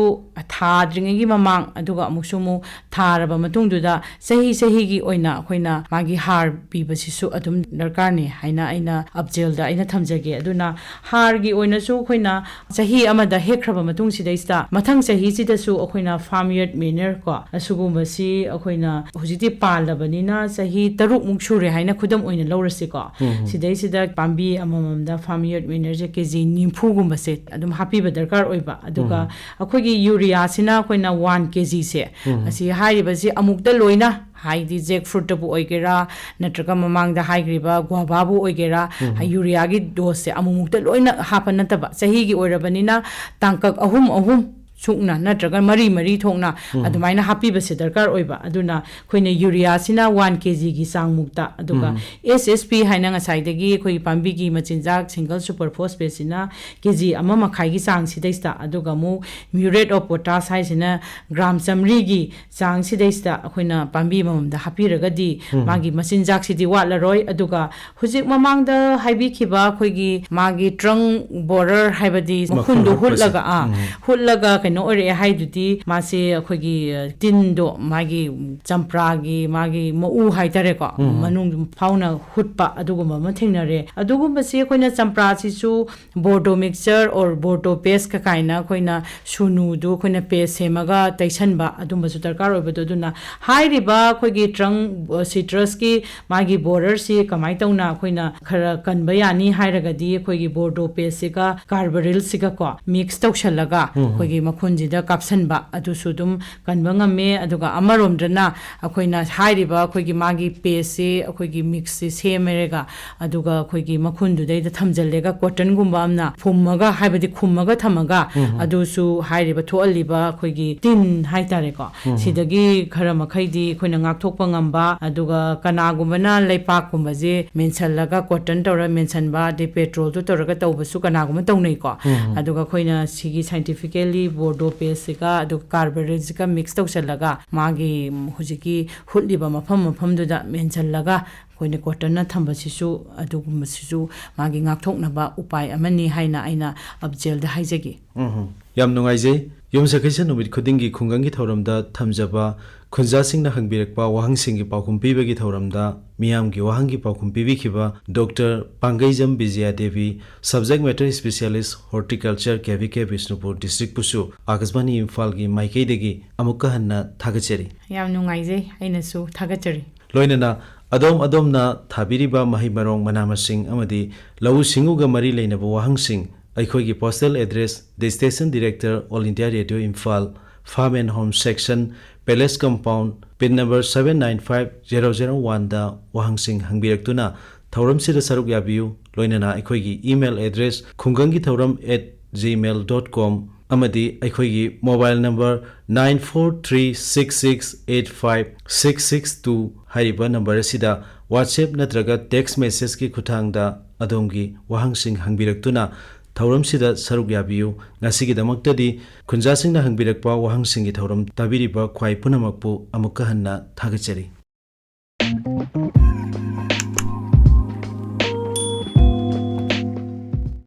ꯊꯥꯗ꯭ꯔꯤꯉꯩꯒꯤ ꯃꯃꯥꯡ, ꯑꯗꯨꯒ ꯑꯃꯨꯛꯁꯨ ꯑꯃꯨꯛ ꯊꯥꯔꯕ ꯃꯇꯨꯡꯗꯨꯗ ꯆꯍꯤ ꯆꯍꯤꯒꯤ ꯑꯣꯏꯅ ꯑꯩꯈꯣꯏꯅ ꯃꯥꯒꯤ ꯍꯥꯔ ꯄꯤꯕꯁꯤꯁꯨ ꯑꯗꯨꯝ ꯗꯔꯀꯥꯔꯅꯤ ꯍꯥꯏꯅ ꯑꯩꯅ ꯑꯞꯖꯦꯜꯗ ꯑꯩꯅ ꯊꯝꯖꯒꯦ꯫ ꯑꯗꯨꯅ ꯍꯥꯔꯒꯤ ꯑꯣꯏꯅꯁꯨ ꯑꯩꯈꯣꯏꯅ ꯆꯍꯤ ꯑꯃꯗ ꯍꯦꯛꯈ꯭ꯔꯕ ꯃꯇꯨꯡꯁꯤꯗꯩꯁꯤꯗ ꯃꯊꯪ ꯆꯍꯤꯁꯤꯗꯁꯨ ꯑꯩꯈꯣꯏꯅ farm yard manure ꯀꯣ, ꯑꯁꯤꯒꯨꯝꯕꯁꯤ ꯑꯩꯈꯣꯏꯅ ꯍꯧꯖꯤꯛꯇꯤ ꯄꯥꯜꯂꯕꯅꯤꯅ ꯆꯍꯤ ꯇꯔꯨꯛꯃꯨꯛ ꯁꯨꯔꯦ ꯍꯥꯏꯅ ꯈꯨꯗꯝ ꯑꯣꯏꯅ ꯂꯧꯔꯁꯤꯀꯣ꯫ ꯁꯤꯗꯩꯁꯤꯗ ꯄꯥꯝꯕꯤ ꯑꯃꯃꯝꯗ farm yard manureꯁꯦ ꯀꯦ ꯖꯤ ꯅꯤꯐꯨꯒꯨꯝꯕꯁꯦ ꯑꯗꯨꯝ ꯍꯥꯞꯄꯤꯕ ꯗꯔꯀꯥꯔ ꯑꯣꯏꯕ꯫ ꯑꯗꯨꯒ ꯑꯩꯈꯣꯏꯒꯤ ꯌꯨꯔꯤꯌꯥꯁꯤꯅ ꯑꯩꯈꯣꯏꯅ ꯋꯥꯟ ꯀꯦ ꯖꯤꯁꯦ, ꯑꯁꯤ ꯍꯥꯏꯔꯤꯕꯁꯤ ꯑꯃꯨꯛꯇ ꯂꯣꯏꯅ, ꯍꯥꯏꯗꯤ jackfruitꯇꯕꯨ ꯑꯣꯏꯒꯦꯔꯥ, ꯅꯠꯇ꯭ꯔꯒ ꯃꯃꯥꯡꯗ ꯍꯥꯏꯈ꯭ꯔꯤꯕ ꯒꯨꯋꯥꯚꯥꯕꯨ ꯑꯣꯏꯒꯦꯔꯥ, ꯌꯨꯔꯤꯌꯥꯒꯤ ꯗꯣꯁꯁꯦ ꯑꯃꯨꯛꯃꯨꯛꯇ ꯂꯣꯏꯅ ꯍꯥꯞꯄ ꯅꯠꯇꯕ, ꯆꯍꯤꯒꯤ ꯑꯣꯏꯔꯕꯅꯤꯅ ꯇꯥꯡꯀꯛ ꯑꯍꯨꯝ ꯑꯍꯨꯝ ꯁꯨꯛꯅ ꯅꯠꯇ꯭ꯔꯒ ꯃꯔꯤ ꯃꯔꯤ ꯊꯣꯛꯅ ꯑꯗꯨꯃꯥꯏꯅ ꯍꯥꯞꯄꯤꯕꯁꯦ ꯗꯔꯀꯥꯔ ꯑꯣꯏꯕ꯫ ꯑꯗꯨꯅ ꯑꯩꯈꯣꯏꯅ ꯌꯨꯔꯤꯌꯥꯁꯤꯅ ꯋꯥꯟ ꯀꯦ ꯖꯤꯒꯤ ꯆꯥꯡꯃꯨꯛꯇ, ꯑꯗꯨꯒ ꯑꯦꯁ ꯑꯦꯁ ꯄꯤ ꯍꯥꯏꯅ ꯉꯁꯥꯏꯗꯒꯤ ꯑꯩꯈꯣꯏꯒꯤ ꯄꯥꯝꯕꯤꯒꯤ ꯃꯆꯤꯟꯖꯥꯛ single super phosphateꯁꯤꯅ ꯀꯦ ꯖꯤ ꯑꯃ ꯃꯈꯥꯏꯒꯤ ꯆꯥꯡꯁꯤꯗꯩꯁꯤꯗ, ꯑꯗꯨꯒ ꯑꯃꯨꯛ muriate of potash ꯍꯥꯏꯁꯤꯅ ꯒ꯭ꯔꯥꯝ ꯆꯥꯝꯃꯔꯤꯒꯤ ꯆꯥꯡꯁꯤꯗꯩꯁꯤꯗ ꯑꯩꯈꯣꯏꯅ ꯄꯥꯝꯕꯤ ꯑꯃꯃꯝꯗ ꯍꯥꯞꯄꯤꯔꯒꯗꯤ ꯃꯥꯒꯤ ꯃꯆꯤꯟꯖꯥꯛꯁꯤꯗꯤ ꯋꯥꯠꯂꯔꯣꯏ꯫ ꯑꯗꯨꯒ ꯍꯧꯖꯤꯛ ꯃꯃꯥꯡꯗ ꯍꯥꯏꯕꯤꯈꯤꯕ ꯑꯩꯈꯣꯏꯒꯤ ꯃꯥꯒꯤ trunk borer ꯍꯥꯏꯕꯗꯤ ꯃꯈꯨꯟꯗꯣ ꯃꯈꯨꯟꯗꯣ ꯍꯨꯠꯄꯁꯦ꯫ ꯍꯨꯠꯂꯒ, ꯑꯥ, ꯎꯝ꯫ ꯍꯨꯠꯂꯒ ꯀꯩꯅꯣ ꯑꯣꯏꯔꯛꯑꯦ ꯍꯥꯏꯗꯨꯗꯤ ꯃꯥꯁꯦ ꯑꯩꯈꯣꯏꯒꯤ, ꯑ, ꯇꯤꯟꯗꯣ ꯃꯥꯒꯤ ꯆꯝꯄ꯭ꯔꯥꯒꯤ ꯃꯥꯒꯤ ꯃꯎ ꯍꯥꯏꯇꯥꯔꯦꯀꯣ, ꯎꯝ꯫ ꯃꯅꯨꯡ ꯐꯥꯎꯅ ꯍꯨꯠꯄ ꯑꯗꯨꯒꯨꯝꯕ ꯑꯃ ꯊꯦꯡꯅꯔꯦ꯫ ꯑꯗꯨꯒꯨꯝꯕꯁꯤ ꯑꯩꯈꯣꯏꯅ ꯆꯝꯄ꯭ꯔꯥꯁꯤꯁꯨ Bordeaux mixture or Bordeaux paste ꯀ ꯀꯥꯏꯅ ꯑꯩꯈꯣꯏꯅ ꯁꯨꯅꯨꯗꯨ ꯑꯩꯈꯣꯏꯅ paste ꯁꯦꯝꯃꯒ ꯇꯩꯁꯟꯕ ꯑꯗꯨꯝꯕꯁꯨ ꯗꯔꯀꯥꯔ ꯑꯣꯏꯕꯗꯣ꯫ ꯑꯗꯨꯅ ꯍꯥꯏꯔꯤꯕ ꯑꯩꯈꯣꯏꯒꯤ trunk, ꯑ, citrusꯀꯤ ꯃꯥꯒꯤ borderꯁꯤ ꯀꯃꯥꯏꯅ ꯇꯧꯅ ꯑꯩꯈꯣꯏꯅ ꯈꯔ ꯀꯟꯕ ꯌꯥꯅꯤ ꯍꯥꯏꯔꯒꯗꯤ ꯑꯩꯈꯣꯏꯒꯤ Bordeaux pasteꯁꯤꯒ Carbaryl ꯁꯤꯒ ꯀꯣ mix ꯇꯧꯁꯜꯂꯒ ꯎꯝ꯫ ꯑꯩꯈꯣꯏꯒꯤ ꯃꯈꯨꯟꯁꯤꯗ ꯀꯥꯞꯁꯟꯕ ꯑꯗꯨꯁꯨ ꯑꯗꯨꯝ ꯀꯟꯕ ꯉꯝꯃꯦ꯫ ꯑꯗꯨꯒ ꯑꯃꯔꯣꯝꯗꯅ ꯑꯩꯈꯣꯏꯅ ꯍꯥꯏꯔꯤꯕ ꯑꯩꯈꯣꯏꯒꯤ ꯃꯥꯒꯤ paste ꯁꯤ ꯑꯩꯈꯣꯏꯒꯤ mix ꯁꯤ ꯁꯦꯝꯃꯦꯔꯒ ꯑꯗꯨꯒ ꯑꯩꯈꯣꯏꯒꯤ ꯃꯈꯨꯟꯗꯨꯗꯩꯗ ꯊꯝꯖꯤꯜꯂꯦꯒ cotton ꯒꯨꯝꯕ ꯑꯃꯅ ꯐꯨꯝꯃꯒ, ꯍꯥꯏꯕꯗꯤ ꯈꯨꯝꯃꯒ ꯊꯝꯃꯒ, ꯑꯗꯨꯁꯨ ꯍꯥꯏꯔꯤꯕ ꯊꯣꯛꯍꯜꯂꯤꯕ ꯑꯩꯈꯣꯏꯒꯤ ꯇꯤꯟ ꯍꯥꯏꯇꯥꯔꯦꯀꯣ, ꯁꯤꯗꯒꯤ ꯈꯔ ꯃꯈꯩꯗꯤ ꯑꯩꯈꯣꯏꯅ ꯉꯥꯛꯊꯣꯛꯄ ꯉꯝꯕ꯫ ꯑꯗꯨꯒ ꯀꯅꯥꯒꯨꯝꯕꯅ ꯂꯩꯄꯥꯛꯀꯨꯝꯕꯁꯦ ꯃꯦꯟꯁꯜꯂꯒ, cotton ꯇꯧꯔ ꯃꯦꯟꯁꯟꯕ, ꯑꯗꯩ petrol ꯗꯨ ꯇꯧꯔꯒ ꯇꯧꯕꯁꯨ ꯀꯅꯥꯒꯨꯝꯕ ꯇꯧꯅꯩꯀꯣ꯫ ꯑꯗꯨꯒ ꯑꯩꯈꯣꯏꯅ ꯁꯤꯒꯤ scientifically Bordeaux paste ꯁꯤꯒ ꯑꯗꯨꯒ Carberic ꯁꯤꯒ mix ꯇꯧꯁꯜꯂꯒ ꯃꯥꯒꯤ ꯍꯧꯖꯤꯛꯀꯤ ꯍꯨꯠꯂꯤꯕ ꯃꯐꯝ ꯃꯐꯝꯗꯨꯗ ꯃꯦꯟꯁꯜꯂꯒ ꯑꯩꯈꯣꯏꯅ cotton ꯅ ꯊꯝꯕꯁꯤꯁꯨ, ꯑꯗꯨꯒꯨꯝꯕꯁꯤꯁꯨ ꯃꯥꯒꯤ ꯉꯥꯛꯊꯣꯛꯅꯕ ꯎꯄꯥꯏ ꯑꯃꯅꯤ ꯍꯥꯏꯅ ꯑꯩꯅ ꯑꯞꯖꯦꯜꯗ ꯍꯥꯏꯖꯒꯦ꯫ ꯎꯝ, ꯌꯥꯝ ꯅꯨꯡꯉꯥꯏꯖꯩ꯫ ꯌꯨꯝꯁꯀꯩꯁ ꯅꯨꯃꯤꯠ ꯈꯨꯗꯤꯡꯒꯤ ꯈꯨꯡꯒꯪꯒꯤ ꯊꯧꯔꯝꯗ ꯊꯝꯖꯕ ꯈꯨꯟꯖꯥꯁꯤꯡꯅ ꯍꯪꯕꯤꯔꯛꯄ ꯋꯥꯍꯪꯁꯤꯡꯒꯤ ꯄꯥꯎꯈꯨꯝ ꯄꯤꯕꯒꯤ ꯊꯧꯔꯝꯗ ꯃꯤꯌꯥꯝꯒꯤ ꯋꯥꯍꯪꯒꯤ ꯄꯥꯎꯈꯨꯝ ꯄꯤꯕꯤꯈꯤꯕ doctor Pangeijam Bijaya Devi, subject matter specialist, horticulture, K V K Bishnupur district ꯄꯨꯁꯨ ꯑꯀꯥꯁꯕꯥꯅꯤ ꯏꯝꯐꯥꯜꯒꯤ ꯃꯥꯏꯀꯩꯗꯒꯤ ꯑꯃꯨꯛꯀ ꯍꯟꯅ ꯊꯥꯒꯠꯆꯔꯤ꯫ ꯌꯥꯝ ꯅꯨꯡꯉꯥꯏꯖꯩ, ꯑꯩꯅꯁꯨ ꯊꯥꯒꯠꯆꯔꯤ꯫ ꯂꯣꯏꯅꯅ ꯑꯗꯣꯝ ꯑꯗꯣꯝꯅ ꯊꯥꯕꯤꯔꯤꯕ ꯃꯍꯩ ꯃꯔꯣꯡ, ꯃꯅꯥ ꯃꯁꯤꯡ ꯑꯃꯗꯤ ꯂꯧꯎ ꯁꯤꯡꯎꯒ ꯃꯔꯤ ꯂꯩꯅꯕ ꯋꯥꯍꯪꯁꯤꯡ ꯑꯩꯈꯣꯏꯒꯤ postal address, The Station Director, All India Radio Imphal, Farm and Home Section, Palace Compound, pin number seven nine five zero zero one ꯗ ꯋꯥꯍꯪꯁꯤꯡ ꯍꯪꯕꯤꯔꯛꯇꯨꯅ ꯊꯧꯔꯝꯁꯤꯗ ꯁꯔꯨꯛ ꯌꯥꯕꯤꯌꯨ꯫ ꯂꯣꯏꯅꯅ ꯑꯩꯈꯣꯏꯒꯤ email address, ꯈꯨꯡꯒꯪꯒꯤ ꯊꯧꯔꯝ at gmail dot com, ꯑꯃꯗꯤ ꯑꯩꯈꯣꯏꯒꯤ mobile number nine four three six six eight five six six two ꯍꯥꯏꯔꯤꯕ number ꯑꯁꯤꯗ WhatsApp ꯅꯠꯇ꯭ꯔꯒ text message ꯀꯤ ꯈꯨꯠꯊꯥꯡꯗ ꯑꯗꯣꯝꯒꯤ ꯋꯥꯍꯪꯁꯤꯡ ꯍꯪꯕꯤꯔꯛꯇꯨꯅ ꯊꯧꯔꯝꯁꯤꯗ ꯁꯔꯨꯛ ꯌꯥꯕꯤꯌꯨ꯫ ꯉꯁꯤꯒꯤꯗꯃꯛꯇꯗꯤ ꯈꯨꯟꯖꯥꯁꯤꯡꯅ ꯍꯪꯕꯤꯔꯛꯄ ꯋꯥꯍꯪꯁꯤꯡꯒꯤ ꯊꯧꯔꯝ ꯇꯥꯕꯤꯔꯤꯕ ꯈ꯭ꯋꯥꯏ ꯄꯨꯝꯅꯃꯛꯄꯨ ꯑꯃꯨꯛꯀ ꯍꯟꯅ ꯊꯥꯒꯠꯆꯔꯤ꯫